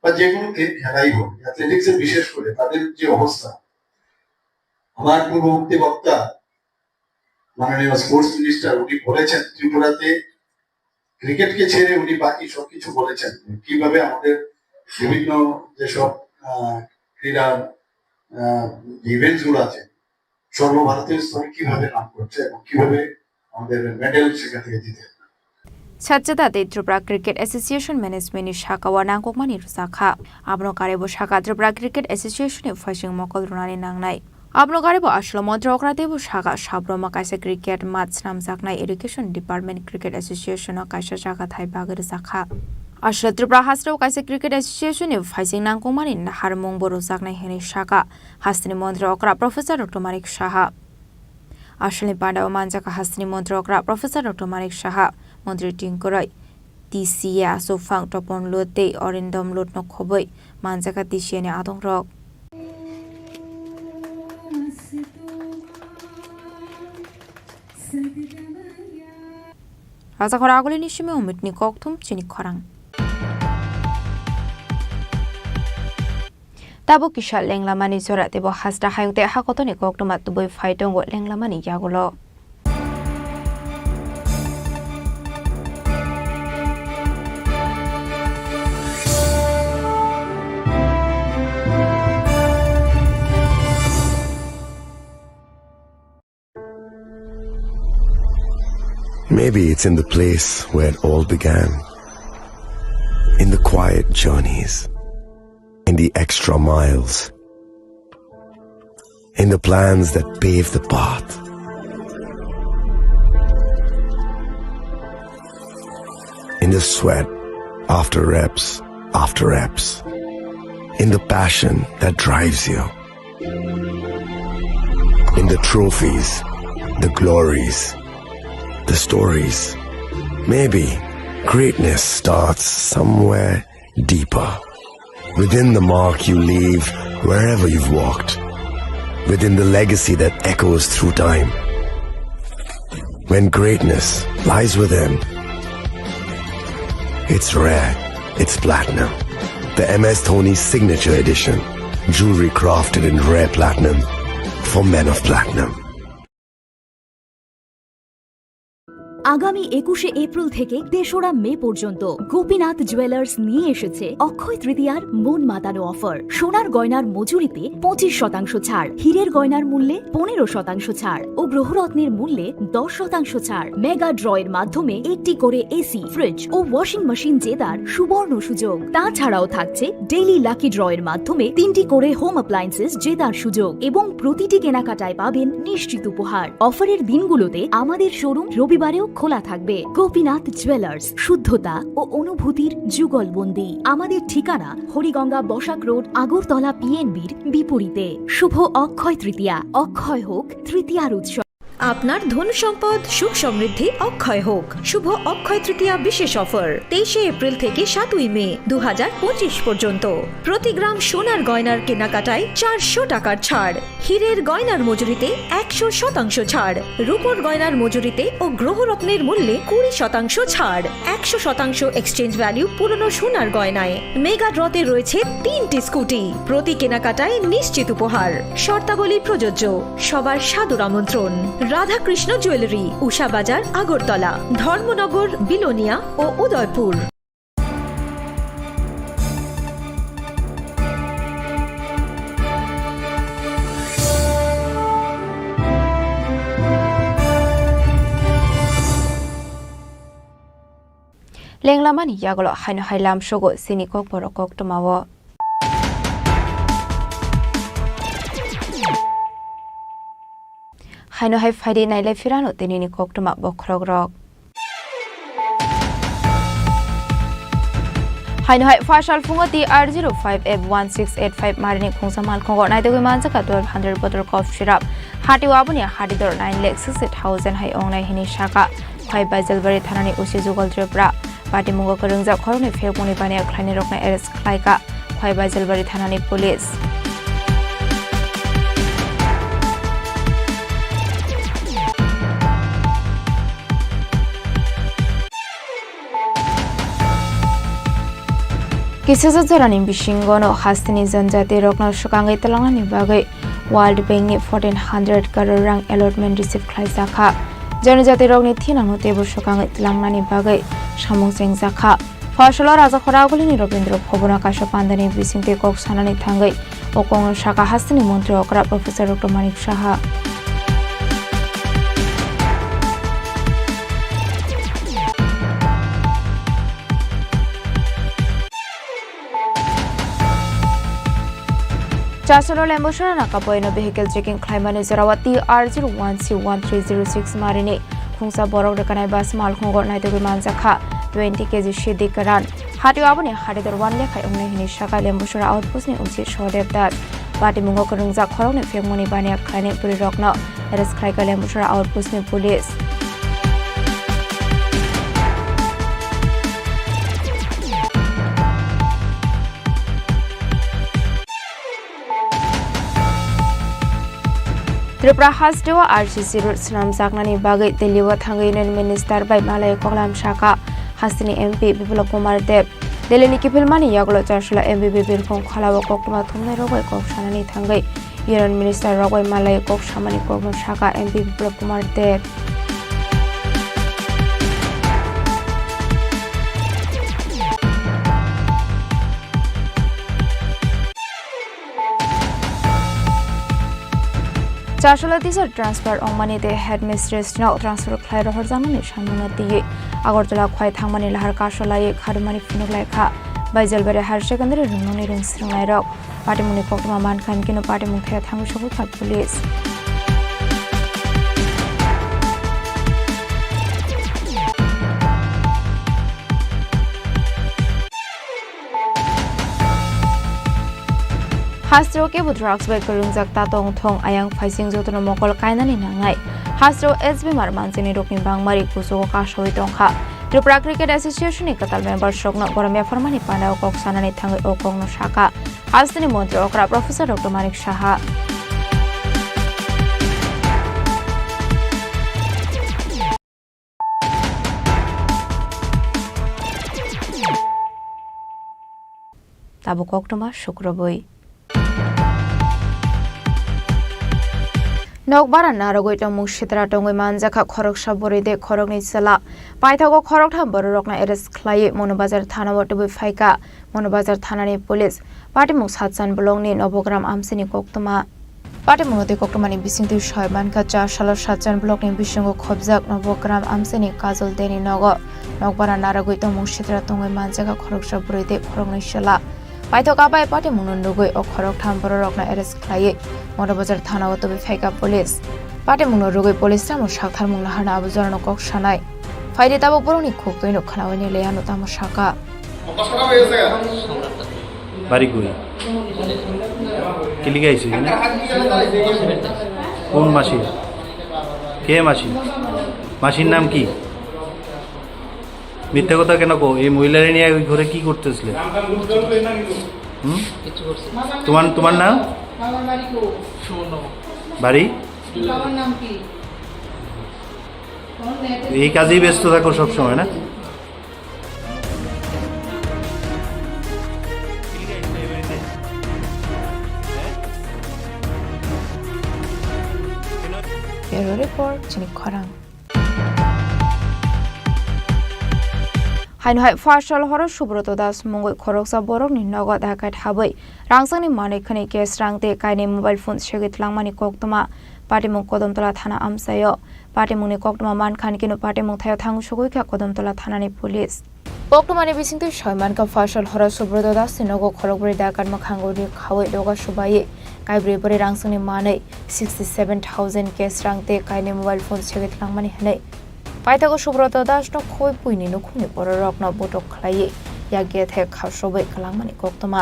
বা যে কোনো কে-, খেলাই হোক, অ্যাথলেটিক্সে বিশেষ করে তাদের যে অবস্থা, আমার পূর্ববর্তী বক্তা মাননীয় স্পোর্টস মিনিস্টার উনি বলেছেন, ত্রিপুরাতে ক্রিকেটকে ছেড়ে উনি বাকি সবকিছু বলেছেন, কিভাবে আমাদের বিভিন্ন যেসব, আহ, ক্রীড়া, আহ, ইভেন্টস গুলো আছে, সর্বভারতীয় স্তরে কিভাবে লাভ করছে এবং কিভাবে আমাদের মেডেল সেখান থেকে জিতে। Sajjada tei Tripura Cricket Association Management ni saka o nangkukmani rwjakha. Abono karwi bo saka Tripura Cricket Association ni phaising mokol rwnani nangnai. Abono karwi bo aswk montri okra teibo saka, Sabroma kaisa cricket match swnamjaknai Education Department Cricket Association no kaisa jaga thai bagwi rwjakha. Aswk Tripura hasteo kaisa Cricket Association ni phaising nangkukmani naharmung bo rwjaknai hwnwi saka hasteni montri okra Professor Doctor Manik Saha. Aswkni pandao manjak hasteni montri okra Professor Doctor Manik Saha, montri tingkoroi, T C A Aswkphang Topon Lut tei Orindom Lut no khobwi manjak T C A ni adongrok. Rajakhor agulini simi umitni kokthum chini khorang. Tabuk kisa lenglamani jora teibo hasta hayung tei hakotoni koktwma tubui phai tongo lenglamani yagulo. Maybe it's in the place where it all began. In the quiet journeys. In the extra miles. In the plans that pave the path. In the sweat after reps, after reps. In the passion that drives you. In the trophies, the glories, the stories. Maybe greatness starts somewhere deeper. Within the mark you leave wherever you've walked. Within the legacy that echoes through time. When greatness lies within, it's rare, it's platinum. The M S Dhoni Signature Edition. Jewelry crafted in rare platinum for men of platinum. আগামী একুশে এপ্রিল থেকে তেসরা মে পর্যন্ত গোপীনাথ জুয়েলার্স নিয়ে এসেছে অক্ষয় তৃতীয়ার মন মাতানো অফার। সোনার গয়নার মজুরিতে পঁচিশ শতাংশ ছাড়, হীরের গয়নার মূল্যে পনেরো শতাংশ ছাড় ও গ্রহরত্নের মূল্যে দশ শতাংশ ছাড়। মেগা ড্রয়ের মাধ্যমে একটি করে এসি, ফ্রিজ ও ওয়াশিং মেশিন জেতার সুবর্ণ সুযোগ। তাছাড়াও থাকছে ডেইলি লাকি ড্রয়ের মাধ্যমে তিনটি করে হোম অ্যাপ্লায়েন্সেস জেতার সুযোগ এবং প্রতিটি কেনাকাটায় পাবেন নিশ্চিত উপহার। অফারের দিনগুলোতে আমাদের শোরুম রবিবারেও খোলা থাকবে। গোপীনাথ জুয়েলার্স, শুদ্ধতা ও অনুভূতির যুগলবন্দি। আমাদের ঠিকানা হরিগঙ্গা বসাক রোড, আগরতলা পিএনবির বিপরীতে। শুভ অক্ষয় তৃতীয়া, অক্ষয় হোক তৃতীয়ার উৎসব। আপনার ধন সম্পদ সুখ সমৃদ্ধি অক্ষয় হোক। শুভ অক্ষয় তৃতীয়া বিশেষ অফার তেইশে এপ্রিল থেকে সাতই মে দু হাজার পঁচিশ পর্যন্ত। প্রতি গ্রাম সোনার গয়নার কেনাকাটায় চারশো টাকার ছাড়, হীরের গয়নার মজুরিতে একশো শতাংশ ছাড়, রূপোর গয়নার মজুরিতে ও গ্রহরত্নের মূল্যে কুড়ি শতাংশ ছাড়, একশো শতাংশ এক্সচেঞ্জ ভ্যালু পুরনো সোনার গয়নায়। মেগা ড্রতে রয়েছে তিনটি স্কুটি, প্রতি কেনাকাটায় নিশ্চিত উপহার। শর্তাবলী প্রযোজ্য। সবার সাদর আমন্ত্রণ। রাধাকৃষ্ণ জুয়েলারি, উষা বাজার, আগরতলা, ধর্মনগর, বিলোনিয়া ও Udaipur. Lenglamani yagulo haino hai lamsogo chini kokborok koktwmao. Haino hai phaidi nailai phirano tinini koktwma bokhorokrok. Haino hai phasal phungo T R zero five F one six eight five marini khungsa malkhungo naitugwi manjakha twelve hundred bottle cough syrup. Hati o aboni hati dor nine lakh sixty thousand hai ongnai hini saka. Khwai Baijalbari thanani O C Jugal Tripura. Patimungo kwrwngjak khoroknwi phekmungni baniya khlainai rokno arrest khlaikha Khwai Baijalbari thanani police. Kisasa jorani bisingono hasteni janjati rokno swkangwi twlangnani bagwi World Bank ni fourteen hundred crore rang allotment receive khlaijakha. Janjati rokni thinangno teibo swkangwi twlangnani bagwi samung chengjakha. Phasalo Rajakhor Agulini Rabindra Bhavan o kaisa pandani bisingtwi kok sanani thangwi o kokno sakha hasteni montri okra Professor Doctor Manik Saha. Chasolo Lembusora nakapoino vehicle checking khlaimani jorao T R zero one C one three zero six marini khungsa borok rwkanai bus malkhungo naitugwi manjakha twenty K G sidi kwran. Hatio aboni hadidor one lekha wngnai hwnwi sakha Lembusora outpost ni O C Sodev Das. Patimungo kwrwngjak khoroknwi phiyokmani baniya khlainai bwrwirokno arrest khlaikha Lembusora outpost ni police. Tripura hasteo R C C road swnamjaknani bagwi Delhi-o thangwi Union Minister bai malai koklam sakha hasteni M P Biplab Kumar Deb. Delhi-ni kiphilmani yagulo Chasolo M P Birkhong Kholao koktwma thumnairok bai kok sanani thangwi Union Minister rok bai malai kok samani kokno sakha M P Biplab Kumar Deb. Chasolo teacher transfer ongmani tei headmistress no transfer khlai rohorjaknani samungno twiwi Agartala khwlai thangmani lahar kasolaiwi khadumani phunuk laikha Baijalbari Higher Secondary rwngnokni rwngswrwngnairok. Patimungni koktwma mankha hinkhe no patimung thaya thangwi sogwi kha police. Hasteo kebo drugs bai kwrwngjak ta tong thung, ayang phaising jotono mokol kainani nangnai. Hasteo S B mar manchini rokni bangmari kuchugo kasawi tongkha. Tripura Cricket Association ni kwtal members rokno borom yapharmani panao kok sanani thangwi o kokno sakha hasteni montri okra Professor Doctor Manik Saha. Tabuk koktwma sukrubwi. Nokbar narwgwi tongmung sitra tongwi manjakha khoroksa bwrwi tei khoroknwi chwla. Paithago khoroktham bororokno arrest khlaiwi Mono Bazar thanao tubui phaikha Mono Bazar thanani police. Patimung Satchan blockni Nobogram amchaini koktwma. Patimungno tei koktwmani bisingtwi soi mankha, cha salo Satchan blockni bisingo khobjak Nobogram amchaini Kajol Deni nogo nokbar narwgwi tongmung sitra tongwi manjakha khoroksa bwrwi tei khoroknwi chwla. Paithak abai patimungno nugwi o khoroktham bororokno arrest khlaiwi Mono Bazar thanao tubui phaikha police. Patimungno rwgwi police tamo saktharmung naharna abo jorano kok sanai. Phaidi tabuk borokni khuktwino khwnawi nai le ano tamo sakha. বাড়ি কই? কিলিকা আইছো এখানে? কোন মাসি? কে মাসি? মাসির নাম কি? মিথ্যা কথা কেন কো? এই মহিলারে নিয়ে ওই ঘরে কি করতেছিলে? হুম? তোমার, তোমার নাম? বাড়ি? এই কাজেই ব্যস্ত থাকো সব সময় না? Bureau Report, chini khorang. Haino hai Pharshal horo Subroto Das mungwi khoroksa borokni nogo dakat habwi rangsangni manwi khwnwi cash rang tei kainwi mobile phone segwi twlangmani koktwma patimung Kodomtola thana amchaio. Patimungni koktwma mankha hinkhe no patimung thaio thangwi sogwi kha Kodomtola thanani police. Koktwmani bisingtwi soi mankha, Pharshal horo Subroto Dasni nogo khorokbrwi dakat mwkhango ri khawi doga subaiwi kaibrwi bwrwi rangsangni manwi sixty seven thousand cash rang tei kainwi mobile phone segwi twlangmani hwnwi. Paithago Subroto Dasno khwi puini nukhungni bororokno botok khlaiwi yak gethek khasobwi kwlangmani koktwma.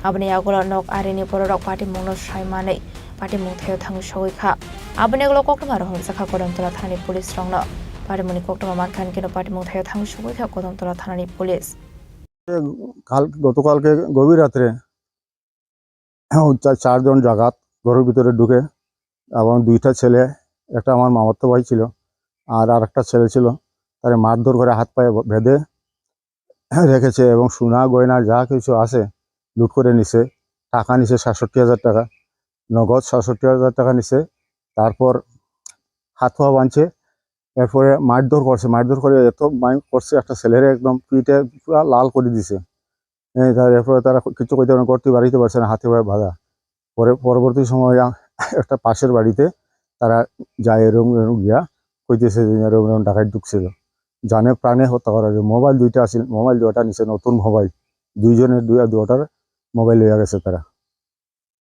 Aboni yagulo nok arini bororok patimungno sai manwi patimung thaio thangwi sogwi kha. Aboni ulo koktwma rohorjakha Kodomtola thanani police rokno. Patimungni koktwma mankha hinkhe no patimung thaio thangwi sogwi kha Kodomtola thanani police. কাল, গতকালকে গভীর রাত্রে চা-, চারজন জাগাত ঘরের ভিতরে ঢুকে এবং দুইটা ছেলে, একটা আমার মামাতো ভাই ছিল, আর আরেকটা ছেলে ছিল, তারে মারধর করে হাত পায়ে বেঁধে রেখেছে এবং সোনা গয়না যা কিছু আছে লুট করে নিছে। টাকা নিছে সাতষট্টি হাজার টাকা, নগদ সাতষট্টি হাজার টাকা নিছে। তারপর হাত পা বাঁধছে, এরপরে মারধর করছে, মারধর করে এত মার করছে, একটা ছেলেরে একদম পিঠে পুরা লাল করে দিছে। হ্যাঁ, তার এরপরে তারা কিচ্ছু কইতে পারে না, ঘর থেকে বাড়িতে পারছে না, হাতে পায়ে বাঁধা। পরে পরবর্তী সময় আ-, একটা পাশের বাড়িতে তারা যায়, এরকম, এরকম গিয়া কইতেছে যে এরকম, এরকম ডাকাত ঢুকছিল, জানে প্রাণে হত্যা করা হয়েছে। মোবাইল দুইটা আছিল, মোবাইল দুইটা নিছে, নতুন মোবাইল, দুইজনের দুই, দুইটার মোবাইল লইয়া গেছে তারা।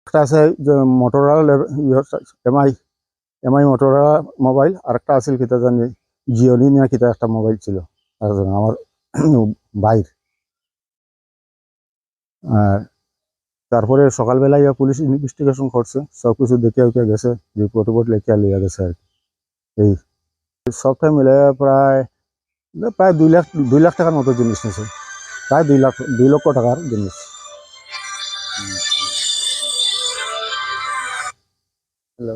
একটা আছে যে Motorola লেব-, ইয়ে, এমআই, এমআই Motorola মোবাইল, আর একটা আছিল কিতা জানি Xiaomi না কিতা একটা মোবাইল ছিল, আর আমার ভাইর। আর তারপরে সকালবেলা ইয়া পুলিশ ইনভেস্টিগেশন করছে, সব কিছু দেখে উঠে গেছে, রিপোর্ট টিপোর্ট লেখিয়া লইয়া গেছে আর কি। এই সবটা মিলে প্রায়, প্রায় দুই লাখ, দুই লাখ টাকার মতো জিনিস নিছে, প্রায় দুই লাখ, দুই লক্ষ টাকার জিনিস। হ্যালো।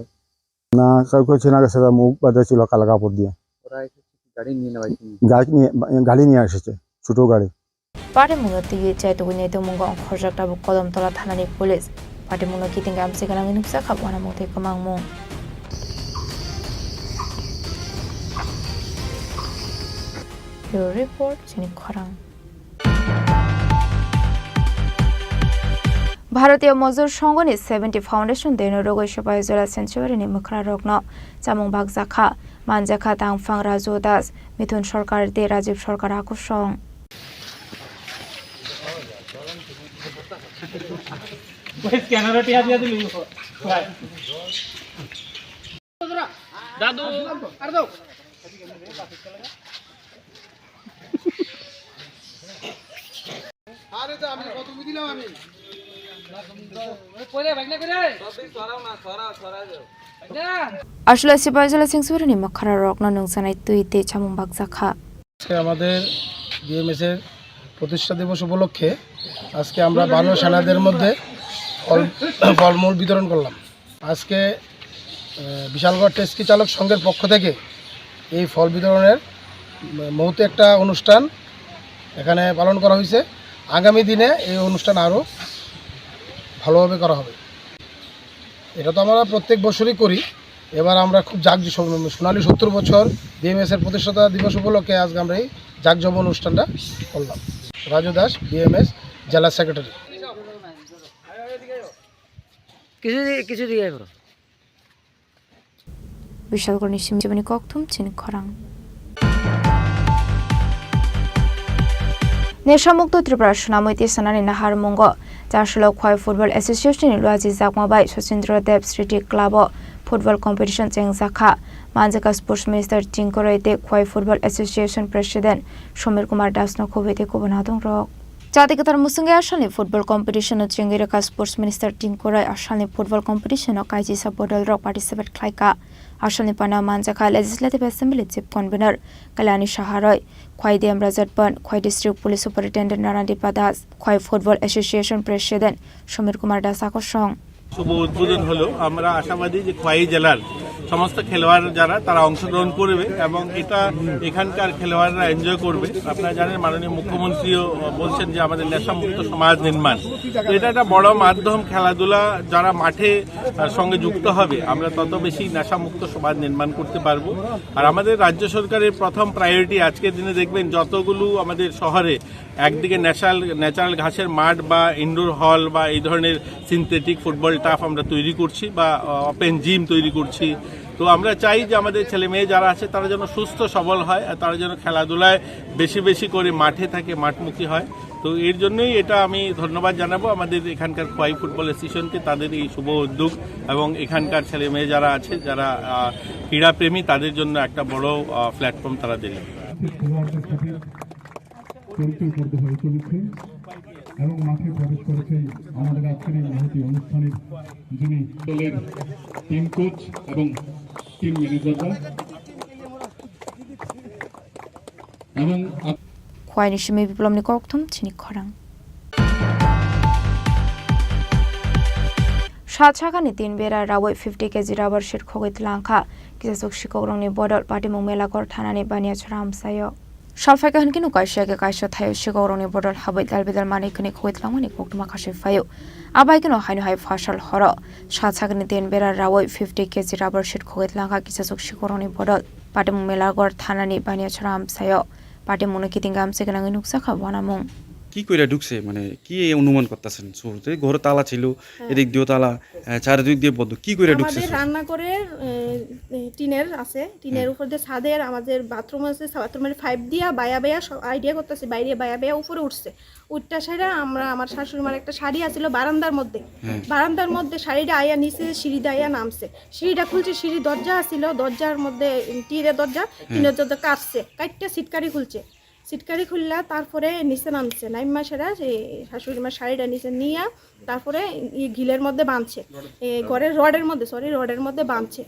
না, কাউকে চেনা গেছে না, মুখ বাঁধা ছিল কালো কাপড় দিয়ে। ওরা এসেছে কি গাড়ি নিয়ে না বাইক নিয়ে? গাড়ি নিয়ে, গাড়ি নিয়ে এসেছে, ছোট গাড়ি। Patimungno twiwi chai tugui nai tongmungo ongkhorjak tabuk Kodamtola thanani police. Patimungno kiting amchai gwnangwi nukjakha uanamung tei kwmangmung. Bureau report, chini khorang. Bharatiya Mozdur Songhoni seventy Foundation Day no rwgwi Sipahijola Sanctuary ni mwkhra rokno chamung bakjakha, manjakha tangphang Raju Das, Mithun Sarkar tei Rajiv Sarkar akusong. দাদু। Aswlai Sipahijola Sanctuary ni mwkhra rokno nungjanai twi tei chamung bakjakha. আজকে আমাদের বিএমএস এর প্রতিষ্ঠা দিবস উপলক্ষে আজকে আমরা বানর সেনাদের মধ্যে ফল, ফলমূল বিতরণ করলাম। আজকে, আহ, বিশালগড় ট্যাক্সি চালক সংঘের পক্ষ থেকে এই ফল বিতরণের, উম, মহতী একটা অনুষ্ঠান এখানে পালন করা হয়েছে। আগামী দিনে এই অনুষ্ঠান আরও ভালোভাবে করা হবে। এটা তো আমরা প্রত্যেক বছরই করি। এবার আমরা খুব জাঁক-, সোনালী সত্তর বছর বিএমএস এর প্রতিষ্ঠাতা দিবস উপলক্ষে আজকে আমরা এই জাঁকজমক অনুষ্ঠানটা করলাম। রাজু দাস, বিএমএস জেলা সেক্রেটারি। কিছু দি-, কিছু দিয়ে করো। Bishalgarhni simi chibani kokthum chini khorang. Nesha Mukto Tripura swnamwi tisanani naharmungo Chasolo Khwai Football Association ni luajijakma bai Sachindra Dev Smriti Club o football competition chengjakha. Manjaka Sports Minister Tingkoroi tei Khwai Football Association President Somir Kumar Das no khubui tei kubun adongrok. Chati kwthar mwswngwi asalni football competition no chengwi rwkha Sports Minister Tingkoroi. Asalni football competition o kaisisa bodol rok participate khlaikha. Asalni pana manjakha Legislative Assembly Chief Convener Kalyani Saharoi, Khwai D M Rajat Ban, Khwai District Police Superintendent Naradipa Das, Khwai Football Association President Somir Kumar Das akosong. শুভ উদ্বোধন হলো। আমরা আশাবাদী যে খোয়াই জেলার সমস্ত খেলোয়াড় যারা, তারা অংশগ্রহণ করবে এবং এটা এখানকার খেলোয়াড়রা এনজয় করবে। আপনারা জানেন, মাননীয় মুখ্যমন্ত্রীও বলছেন যে আমাদের নেশামুক্ত সমাজ নির্মাণ, তো এটা একটা বড় মাধ্যম। খেলাধুলা যারা মাঠে, আহ, সঙ্গে যুক্ত হবে, আমরা তত বেশি নেশামুক্ত সমাজ নির্মাণ করতে পারবো। আর আমাদের রাজ্য সরকারের প্রথম প্রায়োরিটি, আজকের দিনে দেখবেন যতগুলো আমাদের শহরে একদিকে ন্যাচারাল, ন্যাচারাল ঘাসের মাঠ বা ইনডোর হল বা এই ধরনের সিনথেটিক ফুটবল টার্ফ আমরা তৈরি করছি বা, আহ, ওপেন জিম তৈরি করছি। তো আমরা চাই যে আমাদের ছেলে মেয়ে যারা আছে, তারা যেন সুস্থ সবল হয় আর তারা যেন খেলাধুলায় বেশি বেশি করে মাঠে থাকে, মাঠমুখী হয়। তো এর জন্যই এটা আমি ধন্যবাদ জানাবো আমাদের এখানকার খোয়াই ফুটবল অ্যাসোসিয়েশনকে, তাদের এই শুভ উদ্যোগ এবং এখানকার ছেলে মেয়ে যারা আছে, যারা, আহ, ক্রীড়াপ্রেমী, তাদের জন্য একটা বড়, আহ, প্ল্যাটফর্ম তারা দিলেন। খেলোয়াড়দের সাথে পরিচয় পর্ব হয়ে চলেছে এবং মাঠে প্রবেশ করেছেন আমাদের আজকের এই মহতী অনুষ্ঠানের যিনি দলের টিম কোচ এবং টিম ম্যানেজাররা এবং up- Khwai ni simi biplomni kokthum chini khorang. Sat sakani tin bera rawi fifty K G rubber sheet khogwi tlangkha. Kisasuk sikokrokni bodol Patimung Melaghor thanani Baniachara amchaio. Salphaikha hwnkhe no kaisa khe kaisa thaio sikokrokni bodol habwi dalbidal manwi khwnwi khogwi tlangmani koktwma khasui phaio. Abai kheno haino hai phasal horo sat sakani tin bera rawi fifty K G rubber sheet khogwi tlangkha kisasuk sikokrokni bodol. Patimung Melaghor thanani Baniachara amchaio. Patimungno kiting amchai gwnangwi nukjakha uanamung. কি কইরা ঢুকছে? মানে, কি এই অনুমান করতেছেন শুরুতে? ঘরে তালা ছিল, হ্যাঁ। এদিক দিয়েও তালা, আহ, চারিদিক দিয়ে বন্ধ। কি কইরা ঢুকছে আমাদের শুরু? রান্নাঘরের, এ, এ, টিনের আছে, টিনের হ্যাঁ। উপর দিয়ে ছাদের আমাদের বাথরুম আছে, সা-, বাথরুমের পাইপ দিয়া বায়া বায়া সব আইডিয়া করতেছে, বাইরে বায়া বায়া উপরে উঠছে। উঠটা সেটা আমরা, আমার শাশুড়ি মার একটা শাড়ি আছিল বারান্দার মধ্যে, হ্যাঁ। বারান্দার মধ্যে শাড়িটা আইয়া নিচে সিঁড়ি দিয়ে আইয়া নামছে। সিঁড়িটা খুলছে, সিঁড়ি দরজা আছিল, দরজার মধ্যে টিনের দরজা, হ্যাঁ। টিনের দরজা কাটছে, কাটটা সিটকারি খুলছে। সিটকারি খুললা, তারপরে নিচে নামছে। নাইমা সেরা যে শাশুড়ি মার শাড়িটা নিচে নিয়া তারপরে ই গিলের মধ্যে বাঁধছে, এ, ঘরের রডের মধ্যে, সরি, রডের মধ্যে বাঁধছে।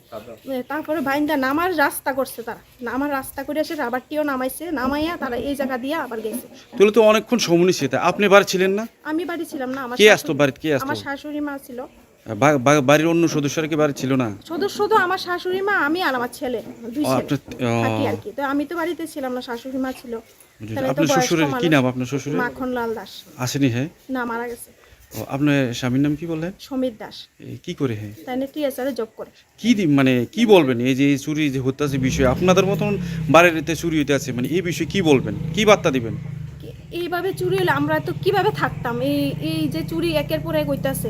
এ, তারপরে বাইন্দা নামার রাস্তা করছে তারা, নামার রাস্তা করে এসে রাবারটিও নামাইছে, নামাইয়া তারা এই জায়গা দিয়ে আবার গেছে। তাহলে তো অনেকক্ষণ সময় নিচ্ছে। তা আপনি বাড়ি ছিলেন না? আমি বাড়ি ছিলাম না, আমার কে শাশুড়ি, আসতো বাড়িতে? কে আসতো? আমার শাশুড়ি মা ছিল। আহ, বা-, বা-, বাড়ির অন্য সদস্যরা কি বাড়ি ছিল না? সদস্য তো আমার শাশুড়ি মা, আমি আর আমার ছেলে, দুই ও, ছেলে আপনার, ও। থাকি আর কি। তো আমি তো বাড়িতে ছিলাম না, শাশুড়ি মা ছিল। বুঝেছি। তাহলে তো আপনার বয়স্ক শ্বশুরের কি মানুষ। নাম আপনার শ্বশুরের? মাখনলাল দাস। আসেনি হে? না, মারা গেছে। ও, আপনার স্বামীর নাম কি বললেন? সমীর দাস। এ, কি করে হে? তাই না, টিএসআর এ জব করে। কি দি-, মানে, কি বলবেন এই যে এই চুরি যে হত্যার যে বিষয়ে আপনাদের মতন বাড়িতে চুরি হইতে আছে, মানে, এই বিষয়ে কি বলবেন, কি বার্তা দিবেন? কি-, এইভাবে চুরি হলে আমরা তো কিভাবে থাকতাম? এই, এই যে চুরি একের পর এক হইতাছে,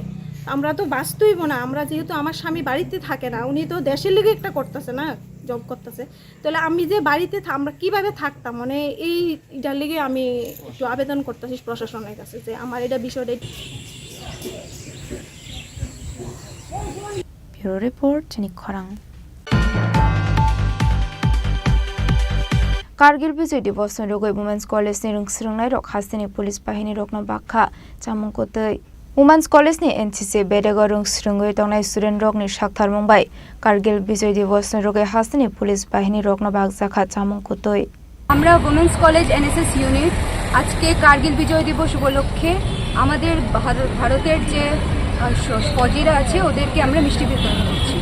আমরা তো বাঁচতেইব না। আমরা যেহেতু, আমার স্বামী বাড়িতে থাকে না, উনি তো দেশের লিগে একটা করতেছে না, জব করতেছে, তাহলে আমি যে বাড়িতে থা-, আমরা কিভাবে থাকতাম? মানে, এই, এটার লিগে আমি একটু আবেদন করতেছি প্রশাসনের কাছে যে আমার এটা বিষয়টা। Bureau Report, Chini Khorang. Kargil Bijoy Divos ni rugwi Women's College ni rwng swrwngnairok hasteni police bahini rokno bakha chamung kwtwi. Women's College ni N C C bedego rwng swrwngwi tongnai student rokni saktharmung bai Kargil Bijoy Divos ni rugwi hasteni police bahini rokno bakjakha chamung kwtwi. আমরা women's college NSS unit আজকে কার্গিল বিজয় দিবস উপলক্ষে আমাদের ভারত, ভারতের যে, আহ, স-, ফৌজিরা আছে ওদেরকে আমরা মিষ্টি বিতরণ করছি।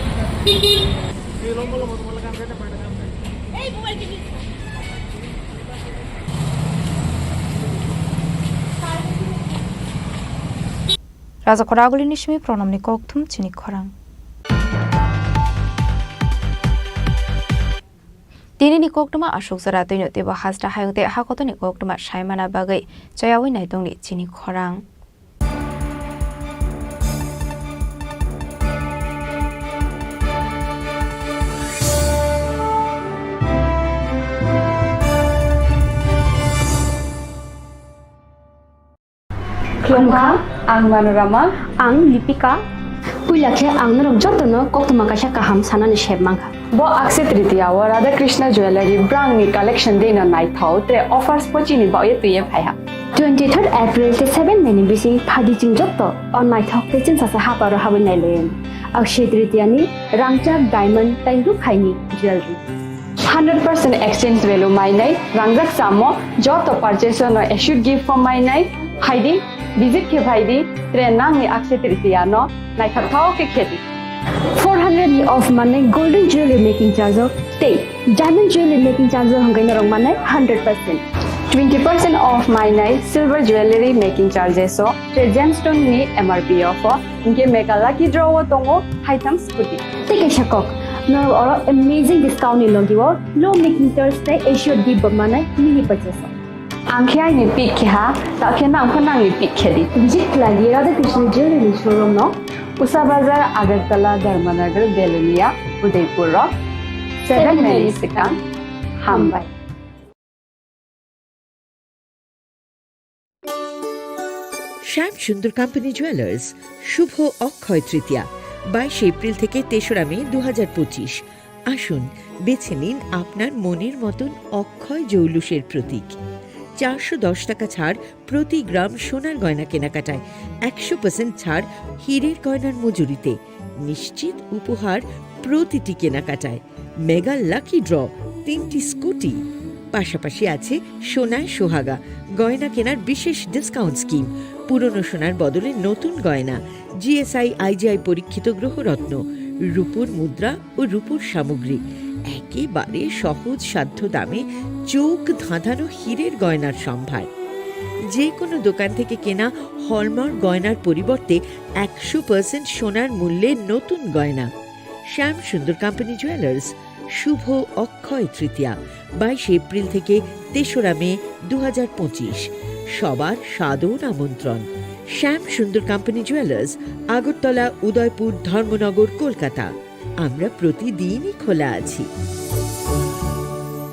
Raja Khoraguli ni simi pronom ni kokthum chini khorang. Tini ni koktwma aswk jora twino teibo hasta hayung tei hakotoni koktwma saimana bagwi chayawi naitongni chini khorang. Khulumkha, ang Manorama. Ang Lipika. Puila khe ang norok jotono koktwma kaisa kaham sanani sep mankha. Bo Akshaya Tritiya o Radha Krishna Jewellery brangni collection deino naithok tre offers pochini baoye twiye phaiha. Twenty third April tei seven May ni bising phadi chwng joto o naithok tei chwngsacha haparo habwi nailaio. Akshaya Tritiya ni rangchak diamond tei rukhaini jewellery. Hundred percent exchange value mainai, rangjak chamo, joto purchase no assured gift form mainai, phaidi, visit khe phaidi, tre nangni Akshaya Tritiya no naithokthok khe khedi. Four hundred ni off manai golden jewelry making charge o tei diamond jewelry making charge o hwnkhai norok manai hundred percent. Twenty percent off mainai silver jewelry making charges o tre gemstone ni M R P o pho. Hinkhe mega lucky draw o tongo haitham scooty. Tei kaisa kok, norok oro amazing discount ni logi o low making charge tei assured gift bo manai mini purchase o. Ang khe aini pick khe ha, ta khe nang pho nangni pick khe di. Visit khlai di Radha Krishna Jewelry ni showroom no, Usa Bazar, Agartala, Dharmanagar, Belonia, Udaipur o. Seven May ni swkang. Hambai. শ্যাম সুন্দর company jewellers, শুভ অক্ষয় তৃতীয়া, বাইশে এপ্রিল থেকে তেসরা মে দু হাজার পঁচিশ। আসুন, বেছে নিন আপনার মনের মতন অক্ষয় জৌলুসের প্রতীক। চারশো দশ টাকা ছাড় প্রতি গ্রাম সোনার গয়না কেনাকাটায়, একশো পার্সেন্ট ছাড় হীরের গয়নার মজুরিতে, নিশ্চিত উপহার প্রতিটি কেনাকাটায়। মেগা লাকি ড্র, তিনটি স্কুটি, পাশাপাশি আছে সোনায় সোহাগা গয়না কেনার বিশেষ ডিসকাউন্ট স্কিম, পুরনো সোনার বদলে নতুন গয়না, জিএসআই আইজিআই পরীক্ষিত গ্রহরত্ন, রূপোর মুদ্রা ও রূপোর সামগ্রী, একেবারে সহজ সাধ্য দামে চোখ ধাঁধানো হীরের গয়নার সম্ভার। যে কোনো দোকান থেকে কেনা হলমার্ক গয়নার পরিবর্তে একশো পার্সেন্ট সোনার মূল্যে নতুন গয়না। শ্যাম সুন্দর কোম্পানি জুয়েলার্স, শুভ অক্ষয় তৃতীয়া, বাইশে এপ্রিল থেকে তেসরা মে দু হাজার পঁচিশ। সবার সাদর আমন্ত্রণ। শ্যাম সুন্দর কোম্পানি জুয়েলার্স, আগরতলা, উদয়পুর, ধর্মনগর, কলকাতা। আমরা প্রতিদিনই খোলা আছি।